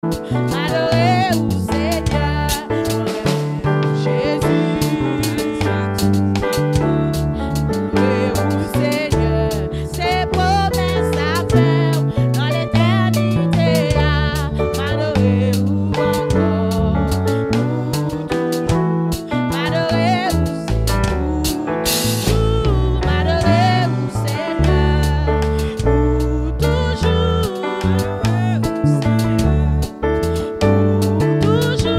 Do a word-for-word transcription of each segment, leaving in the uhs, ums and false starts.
M adore ou, Senyè. Jezi. M adore ou, Senyè. Se pwomès sa fè w nan letènite a. M adore ou ankò. Pou toujou. M adore ou, Senyè. Pou toujou. M adore ou, Senyè. Pou toujou.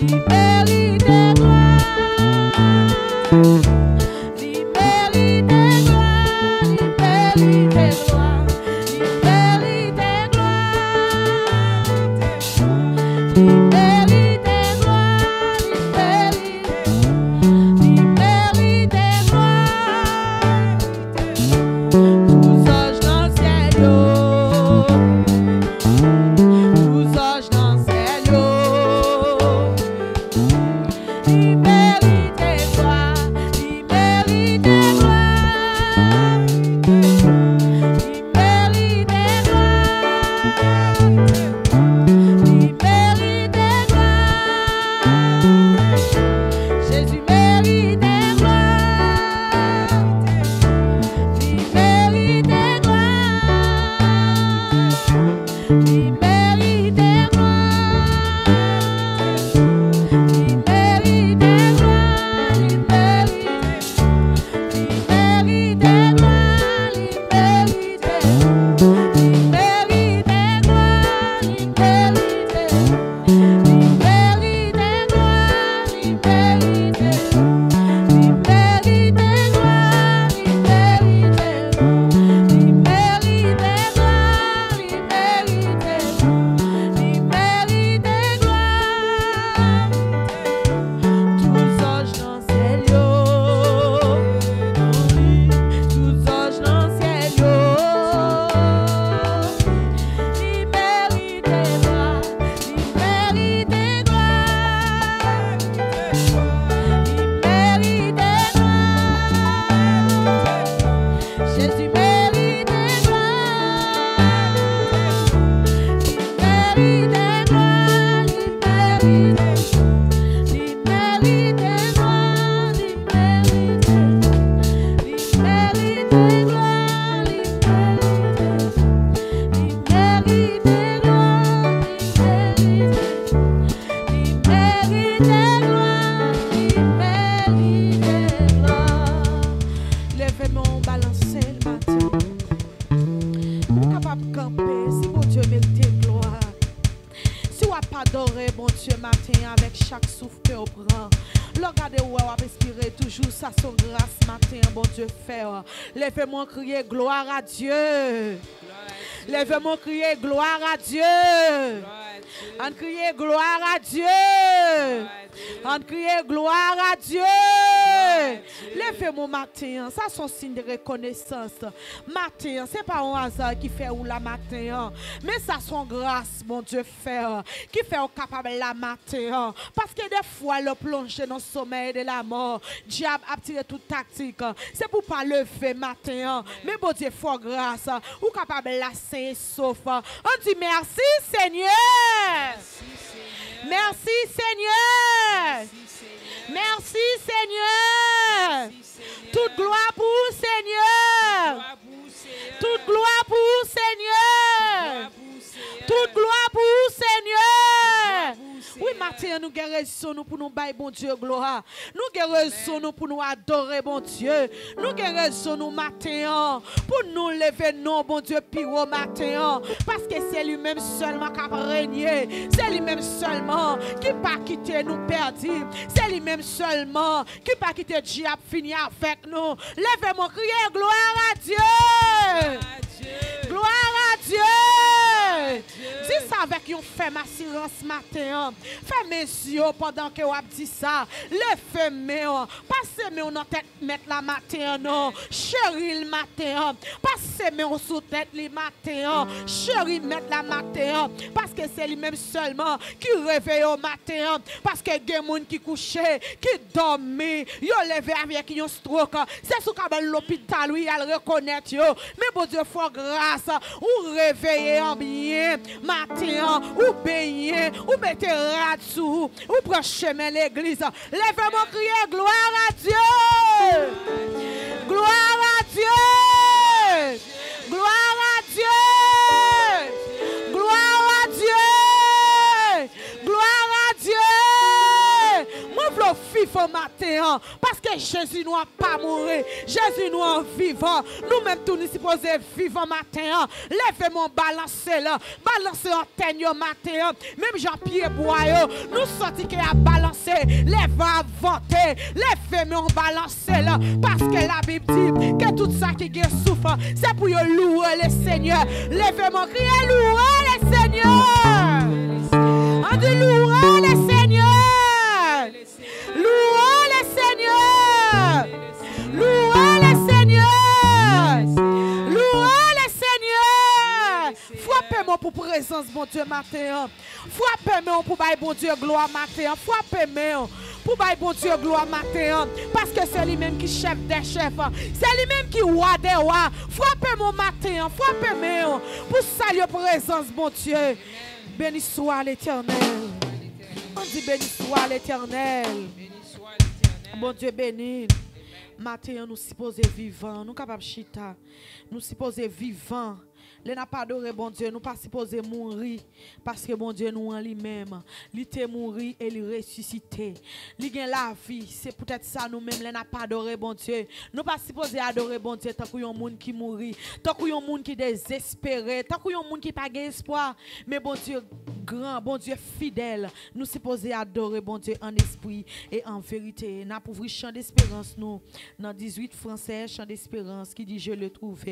Li merite glwa. Li merite glwa. Li merite glwa. Li merite glwa. Li merite glwa. Li merite, li merite glwa. Tout zanj nan syèl yo. Tout zanj nan syèl yo. Li merite glwa, li merite glwa. Li merite glwa. Li merite glwa. Jezi merite glwa. Li merite glwa. Li merite glwa. Li merite glwa. Li merite, li merite glwa. Li merite, li merite glwa. Li merite, li merite glwa. Li merite, li merite glwa. Li merite, li merite glwa. Li merite, li merite glwa. Tout zanj nan syèl yo. Tout zanj nan syèl yo. Li merite glwa. Li merite glwa. Li merite glwa. Jezi merite glwa. Li merite glwa. Li merite, li merite glwa. Li merite, li merite glwa. Li merite, li merite glwa. Li merite, li merite glwa. Li merite glwa. Leve men w, balanse l maten. Nou kapab kanpe. Si Bondye merite glwa, si w ap adore Bondye maten an avèk chak souf ke w pran, lè w gade w wè w ap espire toujou, sa se yon gras maten an Bondye fè w. Leve men w, kriye gloire à Dieu. Leve men w, kriye gloire à Dieu. Ann kriye gloire à Dieu. Ann kriye gloire à Dieu. Leve men w maten an. Sa se yon siy de rekonesans. Maten an, se pa yon aza ki fè ou la maten an, men sa se yon gras Bondye fè, ki fè w kapab la maten an. Paske defwa, lè w plonje nan somèy de lamò, dyab ap tire tout taktik. Se pou w pa leve maten an. Men Bondye fè w gras, ou kapab la sen e sof. Ann di, mèsi, Senyè! Mèsi, Senyè! Mèsi, Senyè! Tout glwa pou ou, Senyè! Tout glwa pou ou, Senyè! Tout glwa pou ou, Senyè! Wi, maten an, nou gen rezon nou pou nou bay Bondye glwa. Nou gen rezon nou pou nou adore Bondye. Nou gen rezon nou maten an pou nou leve non Bondye pi wo maten an. Paske se li menm sèlman k ap renye. Se li menm sèlman ki pa kite nou pèdi. Se li menm sèlman ki pa kite dyab fini avèk nou. Leve men w, kriye gloire à Dieu! Gloire à Dieu! Di sa avèk yon fèm asirans maten an. Fèmen zye w pandan ke w ap di sa. Leve men w. Pase men w nan tèt Mèt la maten an non. Cheri l maten an. Pase men w sou tèt li maten an. Cheri Mèt la maten an. Paske se li menm sèlman ki reveye w maten an. Paske gen moun ki kouche, ki dòmi, yo leve avèk yon strok. Se sou kabann lopital wi y al rekonèt yo. Men Bondye fè w gras, ou reveye an byen maten an, ou benyen, ou mete rad sou ou, ou pran chemen legliz. Leve men w, kriye gloire à Dieu! Gloire à Dieu! Gloire à Dieu! Gloire à Dieu! Gloire à Dieu! Mwen vle w fi vivan maten an, paske Jezi nou an pa mouri, Jezi nou an vivan. Nou menm tou nou sipoze vivan maten an. Leve men w, balanse l, balanse antèn yo maten an. Menm jan pye bwa yo, nou santi ke y ap balanse, lè van ap vante, leve men w, balanse l, paske Labib di ke tout sa ki gen souf, se pou yo louwe Lesenyè. Leve men w, kriye, louwe Lesenyè. Ann di, louwe Lesenyè. Louwe Lesenyè. Louwe Lesenyè. Louwe Lesenyè. Frape men w pou prezans Bondye maten an. Frape men w pou bay Bondye glwa maten an. Frape men w pou bay Bondye glwa maten an. Paske se li menm ki chèf dè chèf. Se li menm ki wa dè wa. Frape men w maten an. Frape men w pou salye prezans Bondye. Beni swa Letènèl. Ann di, beni swa Letènèl. Bondye beni n. Maten an, nou sipoze vivan. Nou kapab chita. Nou sipoze vivan. Lè n ap adore Bondye, nou pa sipoze mouri, paske Bondye nou an li menm, li te mouri e li resisite. Li gen lavi. Se poutèt sa, nou menm, lè n ap adore Bondye, nou pa sipoze adore Bondye tankou yon moun ki mouri, tankou yon moun ki dezespere, tankou yon moun ki pa gen espwa. Men Bondye gran, Bondye fidèl. Nou sipoze adore Bondye an espri e an verite. N ap ouvri Chan Desperans nou nan dizuit fransè, Chan Desperans, ki di, Je le trouve,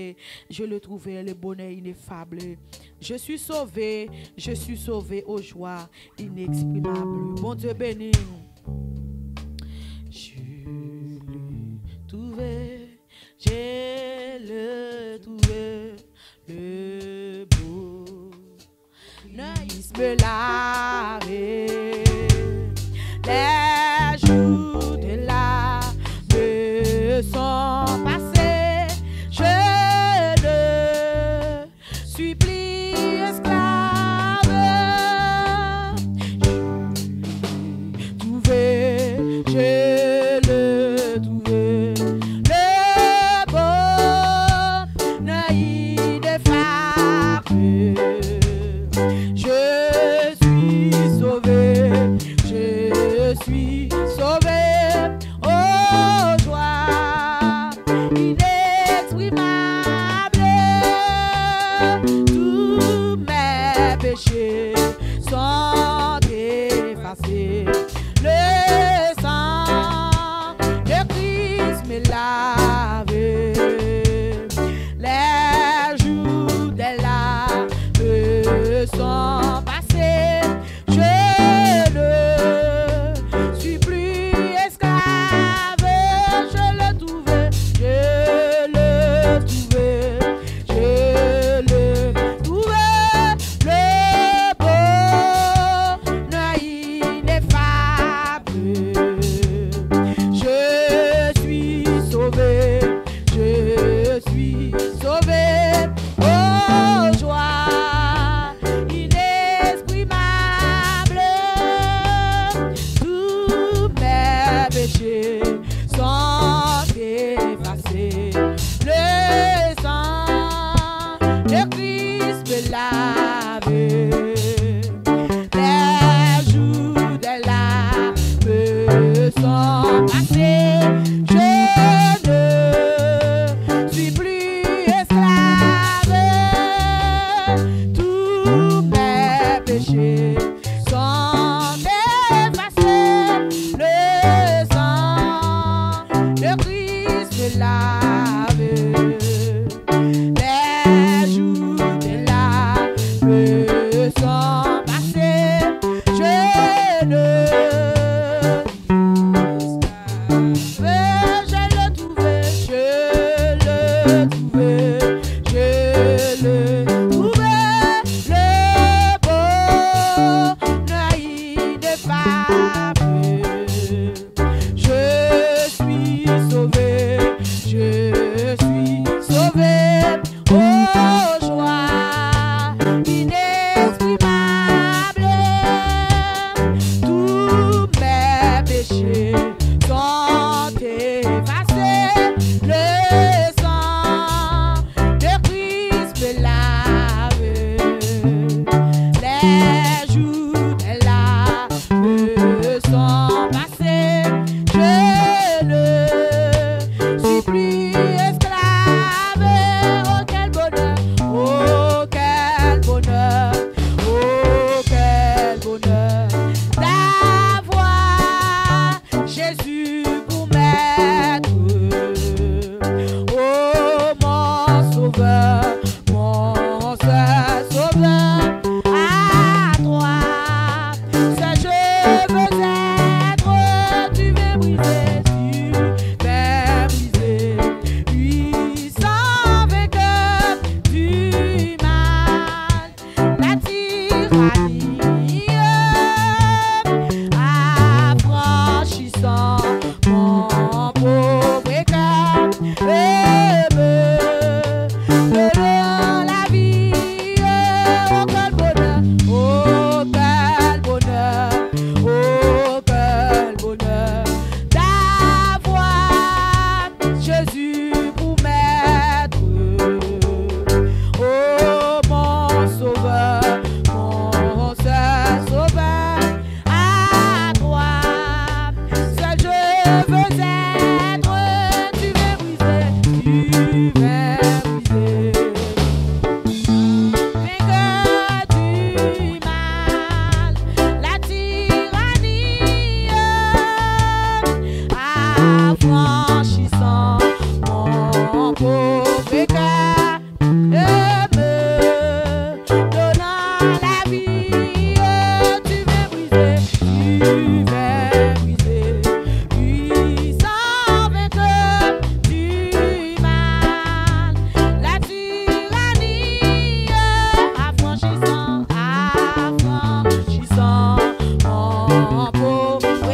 je le trouve, le bonheur ineffable. Je suis sauvé, je suis sauvé, aux joies inexprimables. Bondye beni nou. Je le trouve, je le trouve, le bonheur me lave. Les jours de la me sont passés, je ne suis plus esclave. Je l'ai trouvé, je l'ai trouvé, le bonheur ineffable. Je suis sauvé, je suis sauvé, aux joies inexprimables. Tous mes péchés sont effacés. Le sang de Christ me lave. Les jours de la me sont passés. Je ne suis plus esclave. Je le trouve, je le trouve, je le trouve, le bonheur ineffable.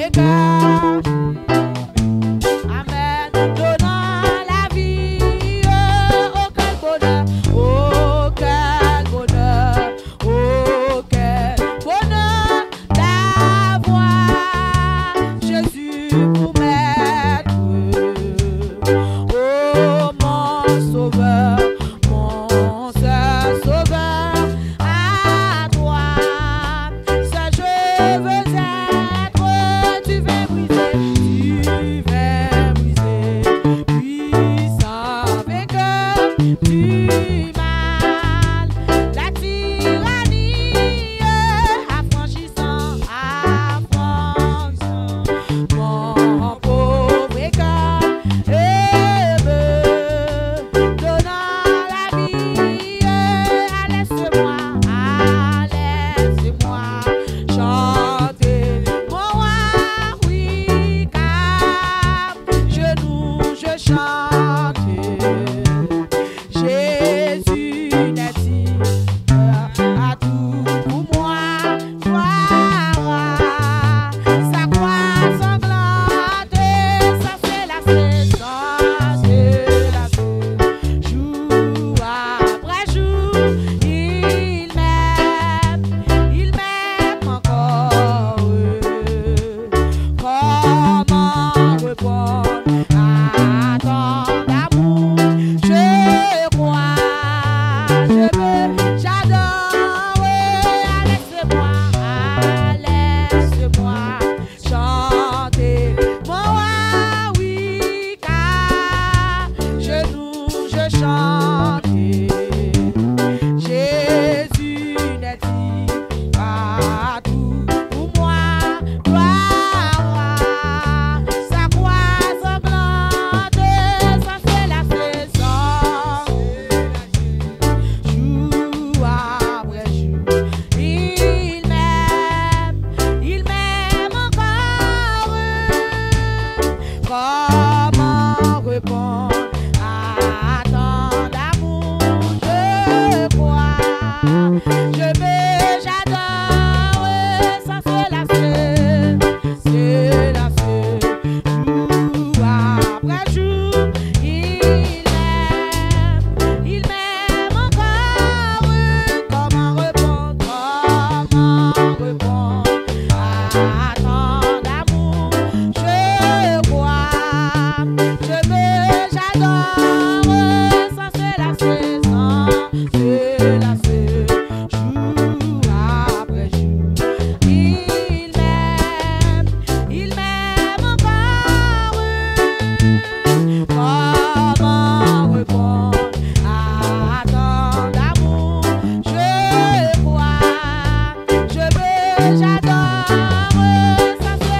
Amen. Donnant la vie, oh, oh, quel bonheur, oh, quel bonheur, oh, quel bonheur d'avoir Jésus pour maître. Oh, mon sauveur, mon seul sauveur, à toi seul je veux être. Tu viens briser, tu viens briser, puissant vainqueur du mal, la tyrannie affranchie. Sans affront mon pauvre cœur et me donnant la vie. Laisse-moi, laisse-moi chanter mon roi, oui, car genoux je chante. Jésus n'est-il pas tout pour moi? Gloire à sa croix sanglante, sans se lasser, sans se lasser. Jour après jour, il m'aime, il m'aime encore. Comment répondre à tant d'amour? Je crois, je veux, j'adore, oui, laisse-moi, laisse-moi chanter mon roi, oui, car genoux je chante. Jésus n'est-il pas tout pour moi? Gloire à sa croix sanglante, sans se lasser, sans se lasser. Jour après jour, il m'aime, il m'aime encore. Comment répondre à tant d'amour? Je crois, je veux, j'adore, sans se lasser, se lasser. Jour après jour, il m'aime, il m'aime encore. Comment répondre, comment répondre à tant d'amour? Je crois, je veux, j'adore, sans se lasser, sans se lasser. Jour après jour, il m'aime, il m'aime encore. Comment répondre à tant d'amour? Je crois, je veux, j'adore, sans se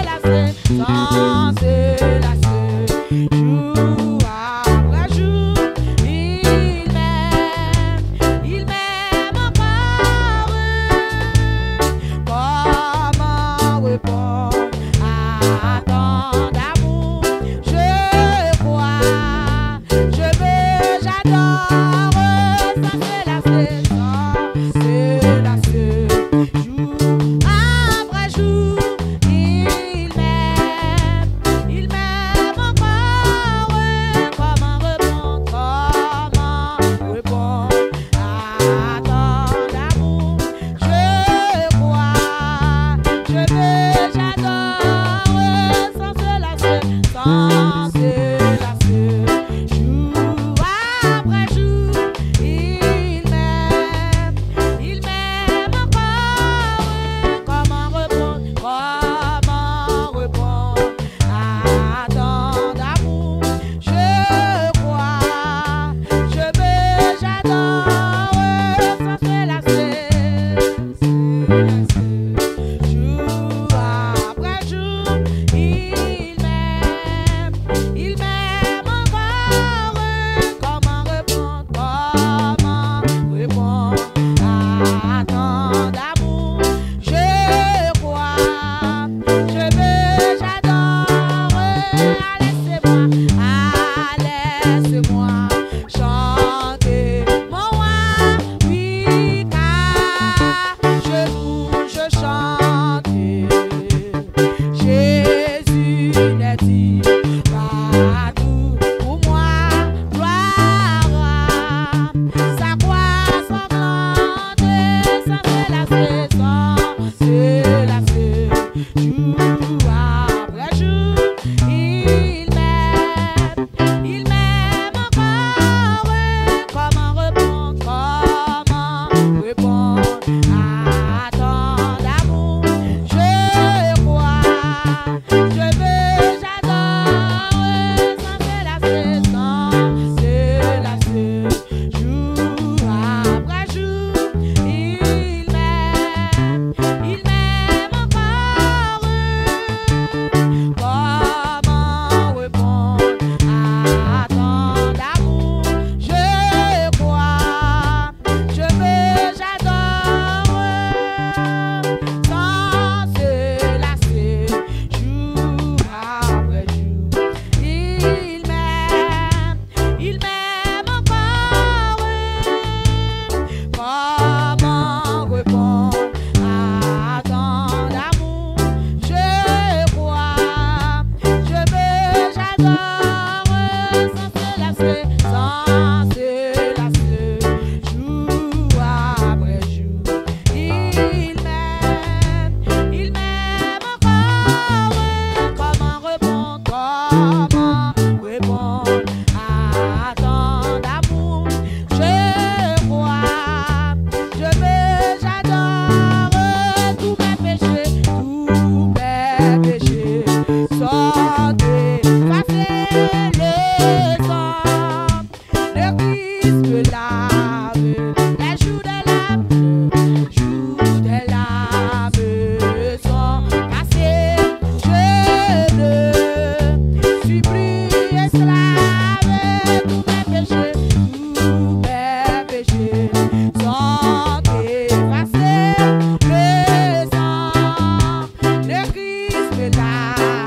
lavé. Les jours des larmes sont passés. Je ne suis plus esclave. Tous mes péchés, tous mes péchés sont effacés. Le sang de Christ me lave. Les jours des larmes sont passés. Je ne suis plus esclave. Tous mes péchés, tous mes péchés sont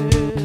effacés. Le sang de Christ me lave. Les jours des larmes sont passés. Je ne suis plus esclave. Tous mes péchés, tous mes péchés sont effacés. Le sang de Christ me lave. Les jours des larmes sont passés. Je ne suis plus esclave. Tous mes péchés, tous mes péchés sont effacés. Le sang de Christ me lave. Les jours des larmes sont passés. Je ne suis plus esclave. Tous mes péchés, mes péchés sont effacés. Le sang de Christ me lave. Les jours des larmes sont passés. Je ne suis plus esclave. Tous mes péchés, tous mes péchés sont effacés. Le sang de Christ me lave. Les jours des larmes sont passés. Je ne suis plus esclave. Tous mes péchés, tous mes péchés sont effacés. Le sang de Christ me lave. Les jours des larmes sont passés. Je ne suis plus esclave. Tous mes péchés, tous mes péchés sont effacés. Le sang de Christ me lave. Les jours des larmes sont passés. Je ne suis plus esclave à tous mes péchés. Tous mes péchés sont effacés. Le sang de Christ me lave. Les jours des larmes, des larmes sont passés. Je ne suis plus esclave.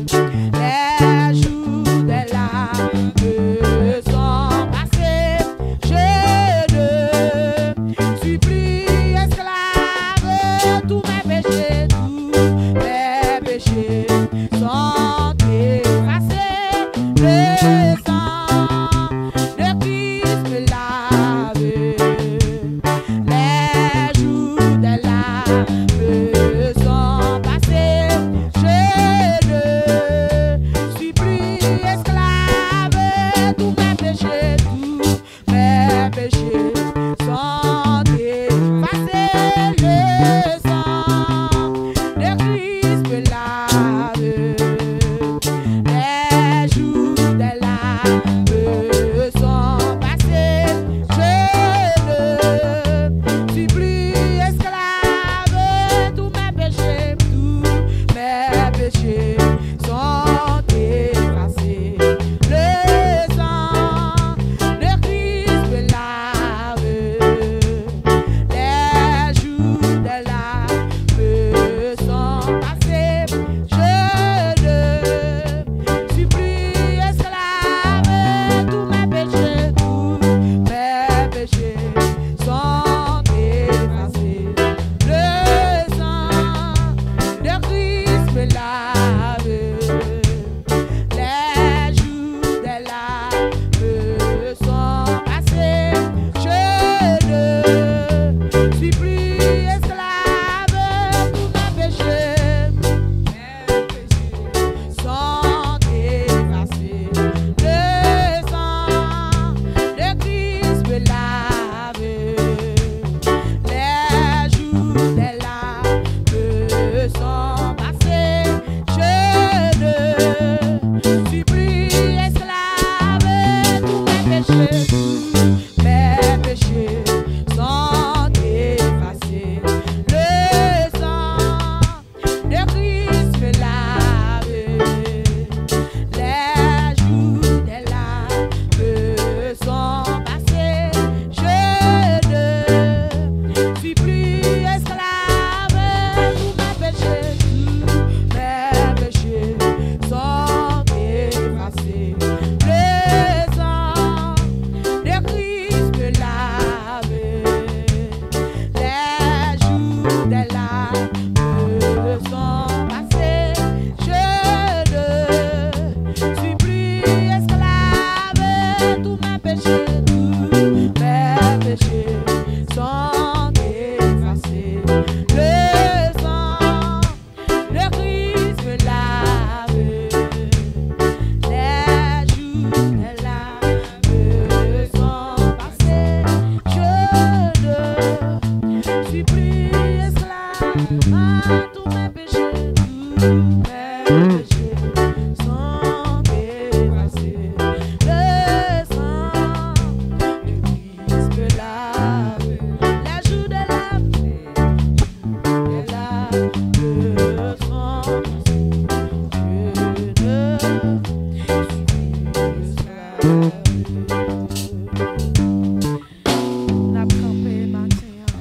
N ap kanpe maten an.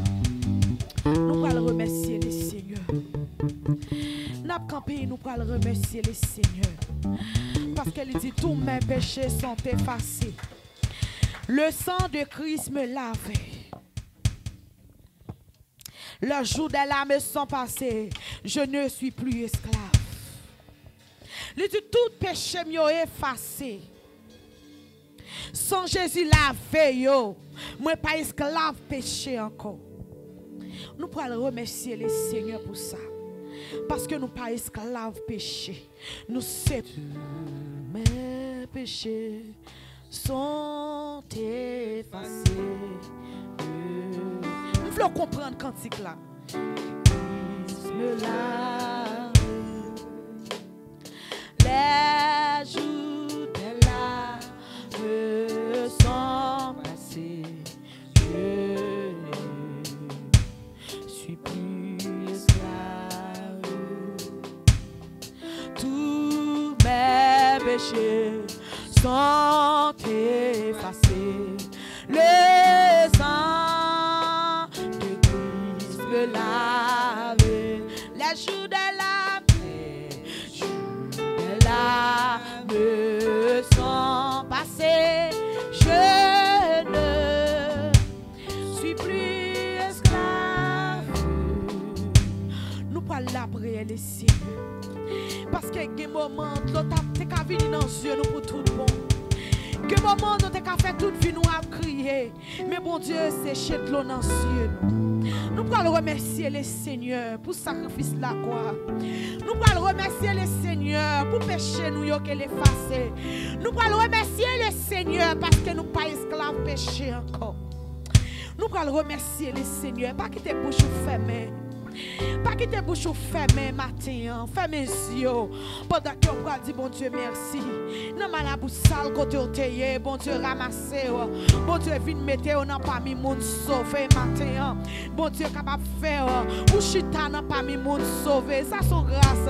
Nou pral remèsye le Senyè. N ap kanpe, nou pral remèsye le Senyè. Paske li di, tous mes péchés sont effacés. Le sang de Christ me lave. Les jours des larmes sont passés. Je ne suis plus esclave. Li di, tout peche m yo efase. San Jezi lave yo, mwen pa esklav peche ankò. Nou pral remèsye le Senyè pou sa. Paske nou pa esklav peche. Nou se... Tous mes péchés sont effacés. M vle w konprann kantik la. Christ me lave. Les jours des larmes sont passés. Je ne suis plus esclave. Tous mes péchés sont effacés. Le sang de Christ me lave. Les jours des larmes, Senyè. Paske gen moman, dlo t ap, te ka vini nan zye nou pou tout bon. Gen moman, nou te ka fè tout vi nou ap kriye. Men Bondye seche dlo nan zye nou. Nou pral remèsye Lesenyè pou sakrifis lakwa. Nou pral remèsye Lesenyè pou peche nou yo ke l efase. Nou pral remèsye Lesenyè paske nou pa esklav peche ankò. Nou pral remèsye Lesenyè. Pa kite bouch ou fèmen. Pa kite bouch ou fèmen maten an. Fèmen zye w. Pandan ke w pral di Bondye mèsi. Nan malabou sal kote w te ye, Bondye ramase w. Bondye vin mete w nan pami moun sove maten an. Bondye kapab fè w, ou chita nan pami moun sove. Sa se yon gras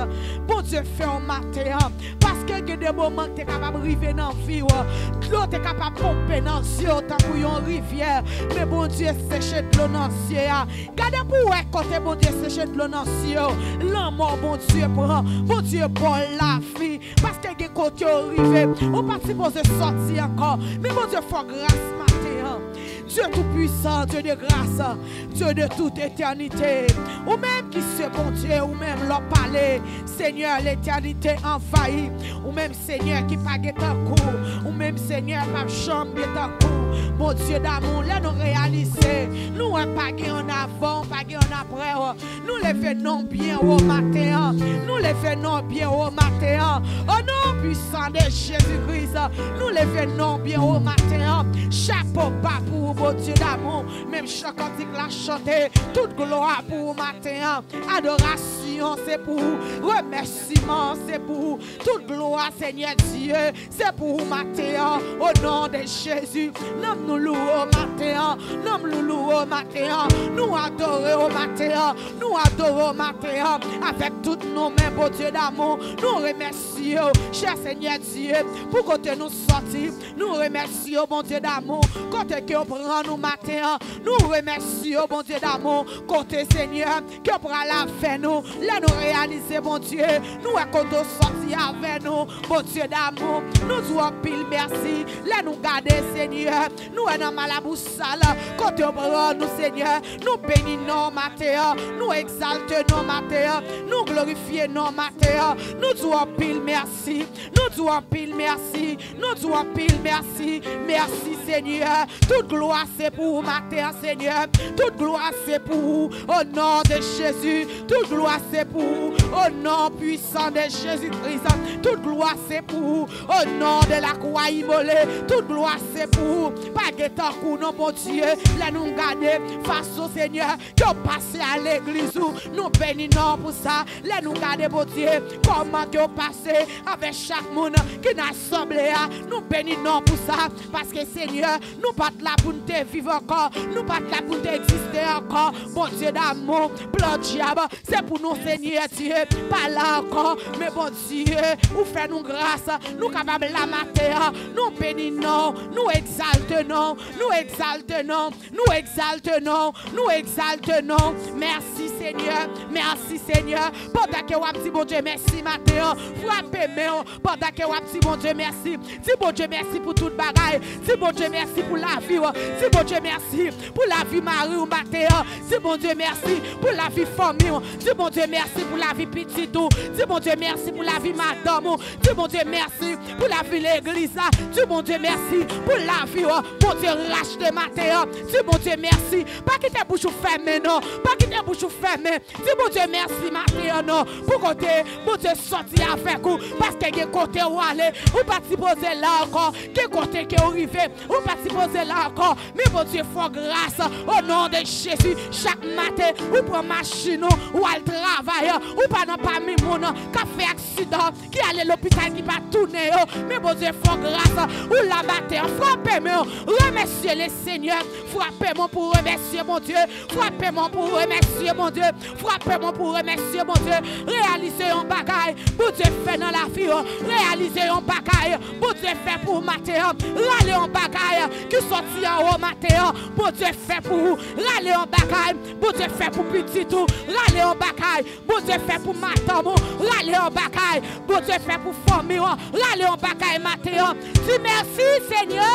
Bondye fè w maten an. Paske gen de moman ki te kapab rive nan vi w. Dlo te kapab ponpe nan zye w tankou yon rivyè. Men Bondye seche dlo nan zye a. Gade pou w wè kote Bondye seche dlo nan zye w. Lanmò Bondye pran. Bondye ba w lavi. Paske gen kote w rive. Ou pa t sipoze sòti ankò. Men Bondye fè w gras maten an. Dieu tout-puissant, Dieu de grâce, Dieu de toute éternité. Ou menm ki se Bondye, ou menm lè w pale, Senyè, letènite anvayi. Ou menm, Senyè, ki pa gen tankou. Ou menm, Senyè, p ap janm gen tankou. Bondye damou, lè nou reyalize, nou wè pa gen annavan, pa gen annapre w. Nou leve non byen wo maten an. Nou leve non byen wo maten an. O non pwisan de Jezi Kris, nou leve non byen wo maten an. Chapo ba pou ou, Bondye damou. Menm jan kantik la chante, tout glwa pou ou maten an. Adorasyon se pou ou. Remèsiman se pou ou. Tout glwa, Senyè Dye, se pou ou maten an, o non de Jezi. Nanm nou louwe w maten an, nanm nou louwe w maten an, nou adore w maten an, nou adore w maten an, avèk tout nou men, Bondye damou, nou remèsye w, chè Senyè Dye, pou kote nou sòti, nou remèsye w, Bondye damou, kote ke w pran nou maten an, nou remèsye w, Bondye damou, kote, Senyè, ke w pral avè nou. Lè nou reyalize, Bondye, nou wè kote w sòti avè nou. Bondye damou, nou di w anpil mèsi. Lè nou gade, Senyè, nou wè nan malabou sal, kote w pran nou, Senyè. Nou beni non w maten an, nou egzalte non w maten an, nou glorifye non w maten an. Nou di w anpil mèsi, nou di w anpil mèsi, nou di w anpil mèsi. Mèsi, Senyè. Tout glwa se pou ou maten an, Senyè. Tout glwa se pou ou, o non de Jezi. Tout glwa se pou ou, o non pwisan de Jezi Kris. Tout glwa se pou ou, o non de la kwa imole. Tout glwa se pou ou. Pa gen tankou non, Bondye. Lè nou gade fason, Senyè, ke w pase a legliz ou, nou beni non w pou sa. Lè nou gade, Bondye, kòman ke w pase avèk chak moun ki nan asanble a, nou beni non w pou sa. Paske, Senyè, nou pa t la pou n te viv ankò. Nou pa t la pou n te egziste ankò. Bondye damou, plan dyab, se pou nou, Senyè Dye, pa la ankò. Men, Bondye, ou fè nou gras. Nou kapab la maten an. Nou beni non w. Nou egzalte non w. Nou egzalte non w. Nou egzalte non w. Nou egzalte non w. Mèsi, Senyè. Mèsi, Senyè. Pandan ke w ap di Bondye mèsi maten an, frape men w. Pandan ke w ap di Bondye mèsi, di Bondye mèsi pou tout bagay. Di Bondye mèsi pou lavi w. Di Bondye mèsi pou lavi mari w maten an. Di Bondye mèsi pou lavi fanmi w. Di Bondye mèsi pou lavi pitit ou. Di Bondye mèsi pou lavi madanm ou. Di Bondye mèsi pou lavi legliz la. Di Bondye mèsi pou lavi w. Bondye rachte maten an. Di Bondye mèsi. Pa kite bouch ou fèmen non. Pa kite bouch ou fèmen. Di Bondye mèsi maten an non, pou kote Bondye sòti avèk ou, paske gen kote ou ale, ou pa t sipoze la ankò, gen kote ke ou rive, ou pa t sipoze la ankò, men Bondye fè w gras, o non de Jezi. Chak maten, ou pran machin ou, ou al travay, ou pa nan pami moun k ap fè aksidan, ki ale lopital ki pa tounen yo. Men Bondye fè w gras, ou la maten an, frape men w, remèsye Lesenyè, frape men w pou remèsye Bondye, frape men w pou remèsye Bondye, frape men w pou remèsye Bondye, reyalize yon bagay Bondye fè nan lavi w, reyalize yon bagay Bondye fè pou ou maten an, rale yon bagay ki sòti anwo maten an, Bondye fè pou ou, rale yon bagay Bondye fè pou pitit ou, rale yon bagay Bondye fè pou madanm ou, rale yon bagay Bondye fè pou fanmi w, rale yon bagay maten an. Di mèsi, Senyè.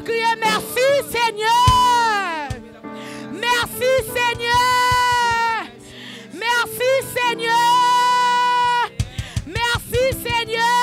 Kriye mèsi, Senyè. Mèsi, Senyè. Mèsi, Senyè! Mèsi, Senyè!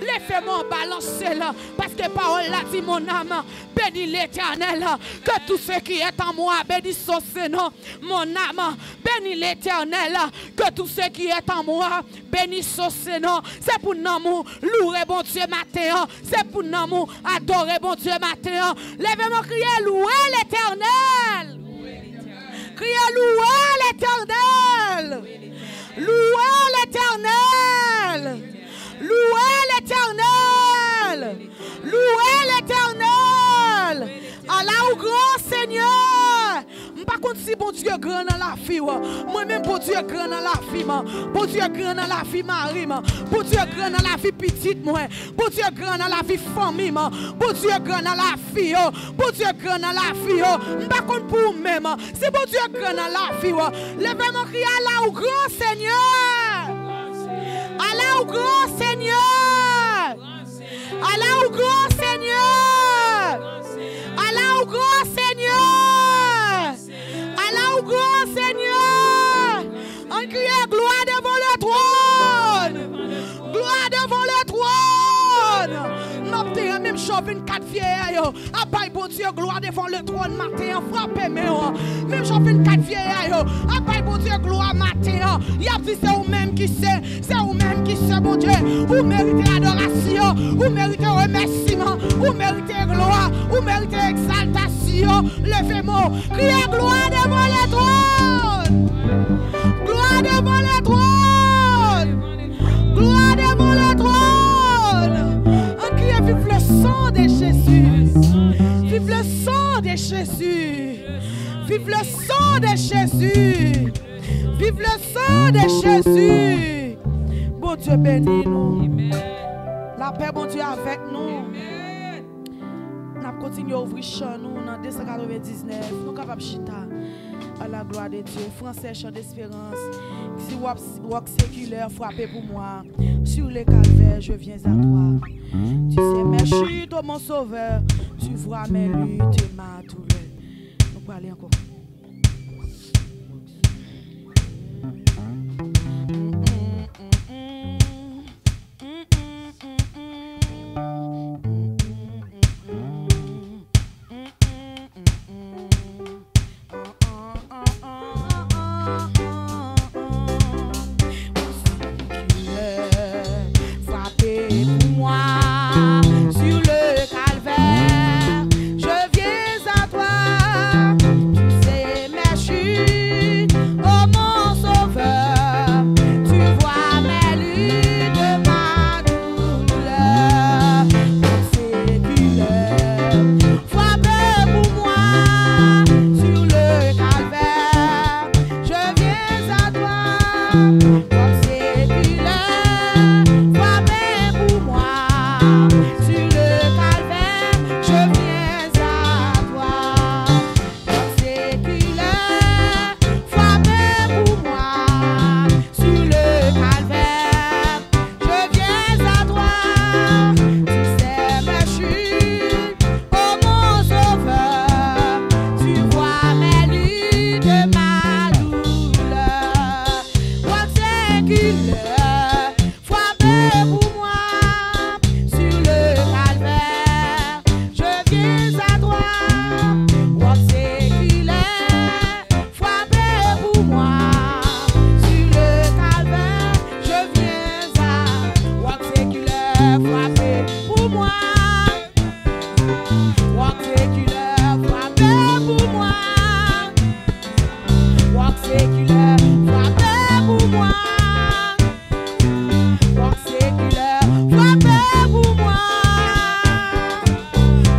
Leve men w, balanse l, paske pawòl la di, mon âme, bénis l'Éternel, que tout ce qui est en moi bénisse son saint nom. Mon âme, bénis l'Éternel, que tout ce qui est en moi bénisse son saint nom. Se pou nanm ou louwe Bondye maten an. Se pou nanm ou adore Bondye maten an. Leve men w, kriye, louwe Letènèl. Kriye, louwe Letènèl. Louwe Letènèl. Louwe Letènèl. Louwe Letènèl. Ala ou gran, Senyè. M pa konn si Bondye gran nan lavi w. Mwen menm, Bondye gran nan lavi m. Bondye gran nan lavi mari m. Bondye gran nan lavi pitit mwen. Bondye gran nan lavi fanmi m. Bondye gran nan lavi yo. Bondye gran nan lavi yo. M pa konn pou ou menm. Si Bondye gran nan lavi w, leve men w, kriye, ala ou gran, Senyè. Ala ou gran, Senyè. Ala ou gran, Senyè. Ala ou gran, Senyè. Ala ou gran, Senyè. Ann kriye, glwa devan le twòn. Glwa devan le twòn. M ap te menm jan vennkat vyeyè yo ap bay Bondye glwa devan le twòn maten an, frape men w. Menm jan vennkat vyeyè yo ap bay Bondye glwa maten an. Y ap di, se ou menm ki sen, se ou menm ki sen, Bondye. Ou merite adorasyon, ou merite remèsiman, ou merite glwa, ou merite egzaltasyon. Leve men w, kriye, glwa devan le twòn. Glwa devan le twòn. Glwa devan le twòn. Ann kriye, vive le sang de Jésus. Vive le sang de Jésus. Vive le sang de Jésus. Vive le sang de Jésus. Bondye beni nou. Lapè Bondye avèk nou. N ap kontinye ouvri chan nou nan de san katrevendiznèf. Nou kapab chita. À la gloire de Dieu. Fransè, Chant d'Espérance. Di, rock, rock séculaire, frappez pour moi. Sur le calvaire, je viens à toi. Tu sais mes chutes, ô mon sauveur. Tu vois mes luttes et ma douleur. Nou prale ankò. Frappez pour moi sur le calvaire, je viens à toi. Tu sais mes chutes, ô mon sauveur, tu vois mes luttes, ma douleur. Séculaire, frappez pour moi sur le calvaire, je viens à toi. Rock séculaire, frappez pour moi sur le calvaire, je viens à toi. Rock séculaire, frappez pour moi sur le calvaire, je viens à toi. Tu sais mes chutes, ô mon sauveur, tu vois mes luttes, ma douleur. Rock séculaire, frappez pour moi sur le calvaire, je viens à toi. Rock séculaire, frappez pour moi sur le calvaire, je viens à. Rock séculaire, frappez pour moi. Rock séculaire, frappez pour moi. Rock séculaire, frappez pour moi. Rock séculaire, frappez pour moi.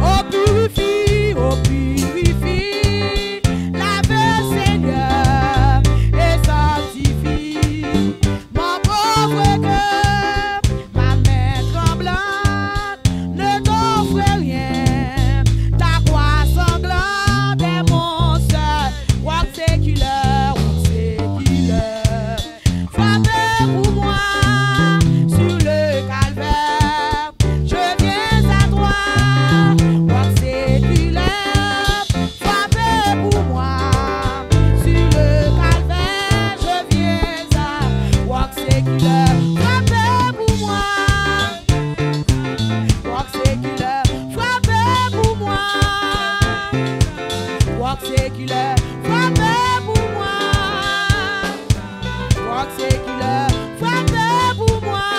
Oh purifie, oh purifie, lave Seigneur et sanctifie mon pauvre cœur, ma main tremblante. Séculaire, frappez pour moi.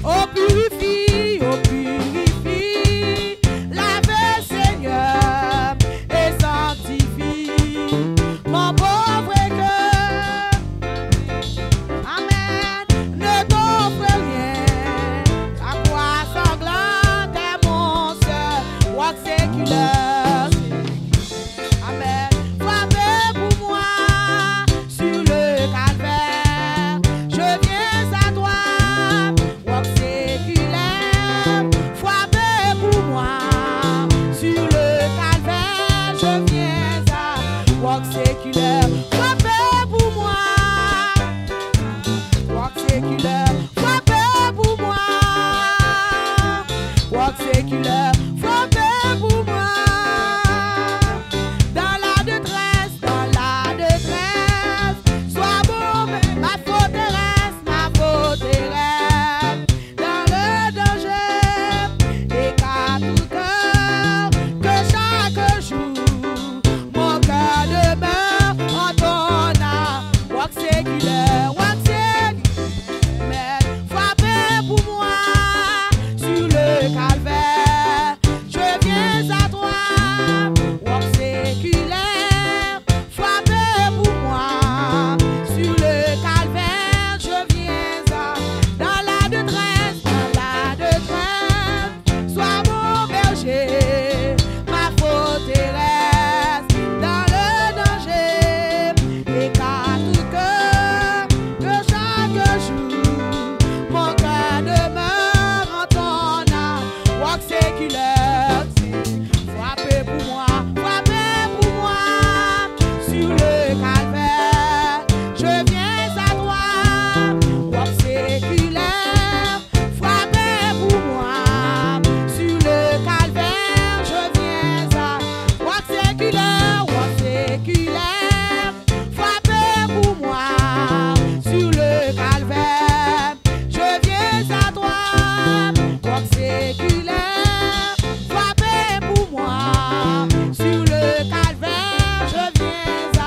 Oh purifie, oh purifie, lavez Seigneur et sanctifie mon pauvre cœur. Amen. Ne t'offre rien, ta croix sanglante est mon seul roc séculaire. Amen. Frappez pour moi sur le calvaire. Je viens à toi, roc séculaire. Frappez pour moi sur le calvaire. Je viens à roc séculaire. Frappez pour moi. Roc séculaire, frappez pour moi. Roc séculaire, frappez pour moi. Dans la détresse, dans la détresse, sois mon, ma forteresse, ma forteresse. Dans le danger, écarte tout cœur, que chaque jour mon cœur demeure en ton âme. Roc séculaire, roc séculaire, frappez pour moi sur le calvaire. Je viens à toi, roc séculaire, frappez pour moi sur le calvaire. Je viens à, dans la détresse, dans la détresse. Sois mon berger, ma forteresse, dans le danger, écarte tout cœur, que chaque jour mon cœur demeure en ton âme. Roc séculaire, frappez pour moi, frappez pour moi, sur le calvaire, je viens à toi, roc séculaire. Frappez pour moi sur le calvaire, je viens à, roc séculaire, roc séculaire. Frappez pour moi sur le calvaire, je viens à toi, roc séculaire. Frappez pour moi sur le calvaire, je viens à,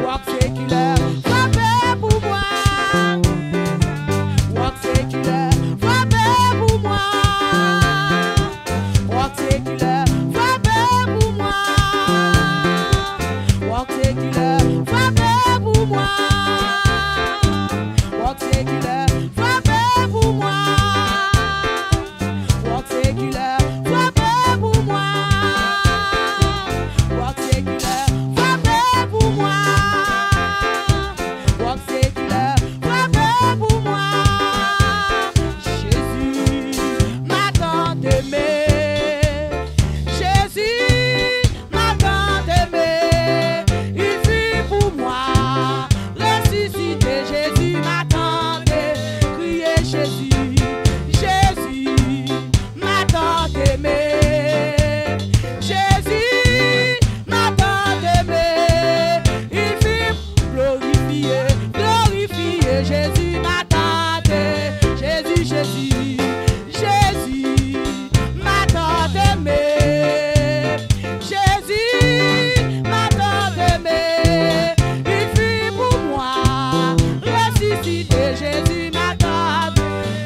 roc séculaire. Frappez pour moi. Roc séculaire, frappez pour moi. Roc séculaire, frappez pour moi. Roc séculaire, frappez pour moi. Roc séculaire, frappez pour moi. Roc séculaire, frappez pour moi. Roc séculaire, frappez pour moi. Roc séculaire, frappez pour moi. Jésus, ma tant aimée. Jésus, ma tant aimée, il fit pour moi ressusciter. Jésus, ma tant aimée, criez Jésus, Jésus, ma tant aimée. Jésus, ma tant aimée, il fit glorifier, glorifier Jésus, ma tant aimée. Jésus, Jésus, Jésus, ma tant aimée. Jésus, ma tant aimée, il fit pour moi ressusciter. Jésus, ma tant,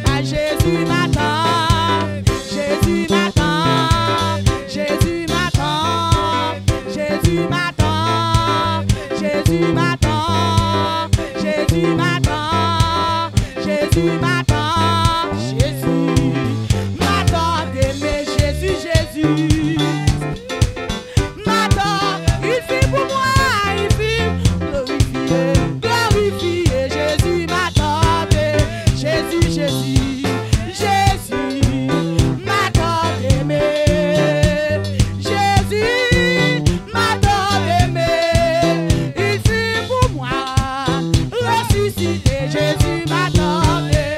ah, Jésus, ma tant, Jésus, ma tant, Jésus, ma tant, Jésus, ma tant, Jésus, ma tant, Jésus, ma tant. Jésus, ma tant, Jésus, ma tant aimée, Jésus, Jésus, ma tant, il fit pour moi, il fit glorifier, glorifier Jésus, ma tant, Jésus, Jésus, Jésus, ma tant aimée, Jésus, ma tant aimée, il fit pour moi ressusciter. Jésus, ma tant aimée,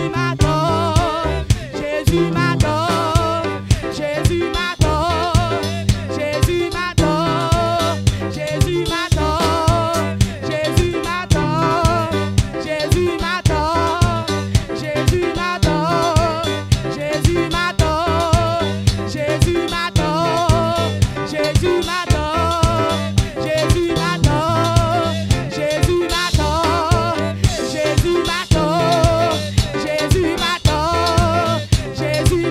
Jezi m adore, Jezi m adore, Jezi m adore, Jezi m adore, Jezi m adore, Jezi m adore, Jezi m adore, Jezi m adore, Jezi m adore, Jezi m adore, Jezi m adore, Jezi m adore, Jezi m adore, Jezi m adore, Jezi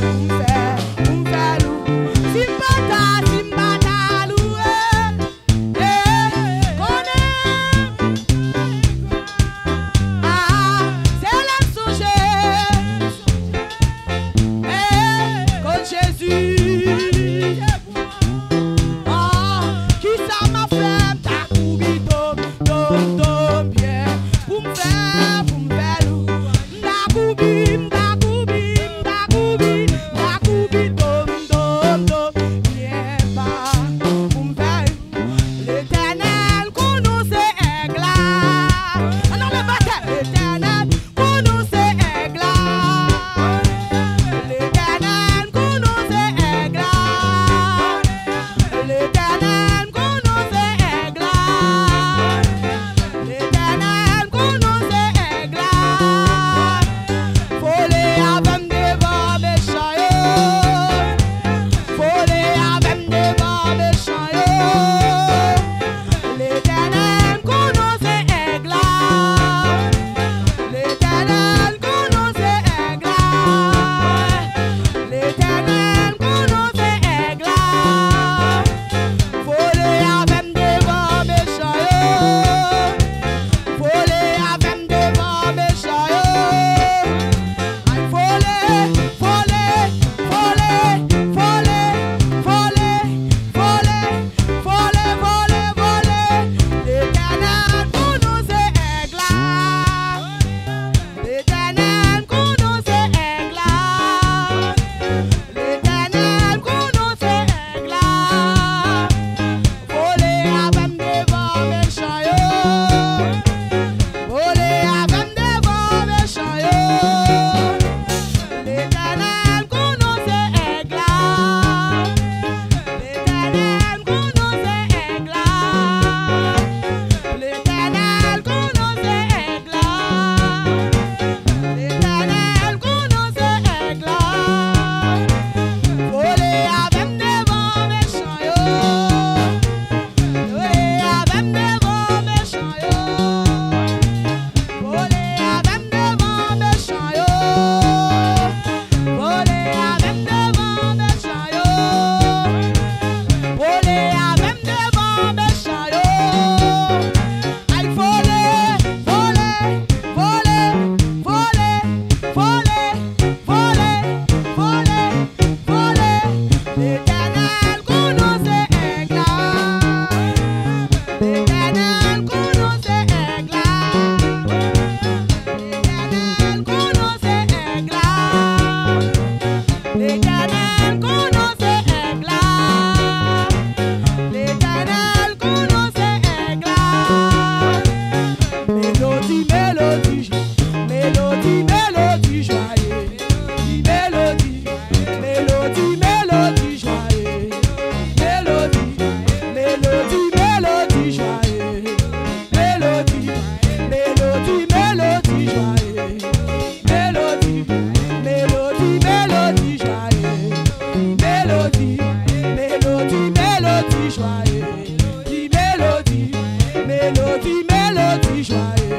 Pou m fè, pou m fè lou. Si m pa ta, si m pa ta louwe, eh, konnen. Ah, se lè m sonje, eh, kot Jezi. Ah, kisa m ap fè, m ta koubi tom, tom, tom, byen. Pou m fè, pou m fè lou. M ta koubi, m ta koubi, m ta koubi, m ta koubi, tom, tom, tom, byen ba. Pou m fè, Letènèl konnen se èg la. Ann ale batay. Letènèl konnen se èg la. Letènèl konnen se èg la. Letènèl konnen se èg la. Letènèl konnen se èg la. Vole avè m devan mechan yo. Vole avè m devan mechan yo. Letènèl konnen se èg la. Letènèl konnen se èg la. Letènèl konnen se èg la. Vole avè m devan mechan yo. Vole avè m devan mechan yo. Ay, vole, vole, vole, vole, vole, vole, vole, vole. Letènèl konnen se èg la. Letènèl konnen se èg la. Letènèl konnen se èg la. Vole avè m devan mechan yo. Vole avè m devan mechan yo. Letènèl konnen se èg la. Letènèl konnen se èg la. Letènèl konnen se èg la. Letènèl konnen se èg la. Vole avè m devan mechan yo. Vole avè m devan mechan yo. Vole avè m devan mechan yo. Vole avè m devan mechan yo. Vole avè m devan mechan yo. Ay, vole, vole, vole, vole, vole, vole, vole, vole. Letènèl konnen se èg la. Letènèl konnen se èg la. Letènèl konnen se èg la. Letènèl konnen se èg la. Letènèl konnen se èg la. Melodi, melodi, melodi, melodi jwaye. Melodi, melodi, melodi jwaye. Melodi, melodi, melodi jwaye. Melodi, melodi, melodi jwaye. Melodi, melodi, melodi jwaye. Melodi, melodi, melodi jwaye. Li melodi, melodi, melodi jwaye.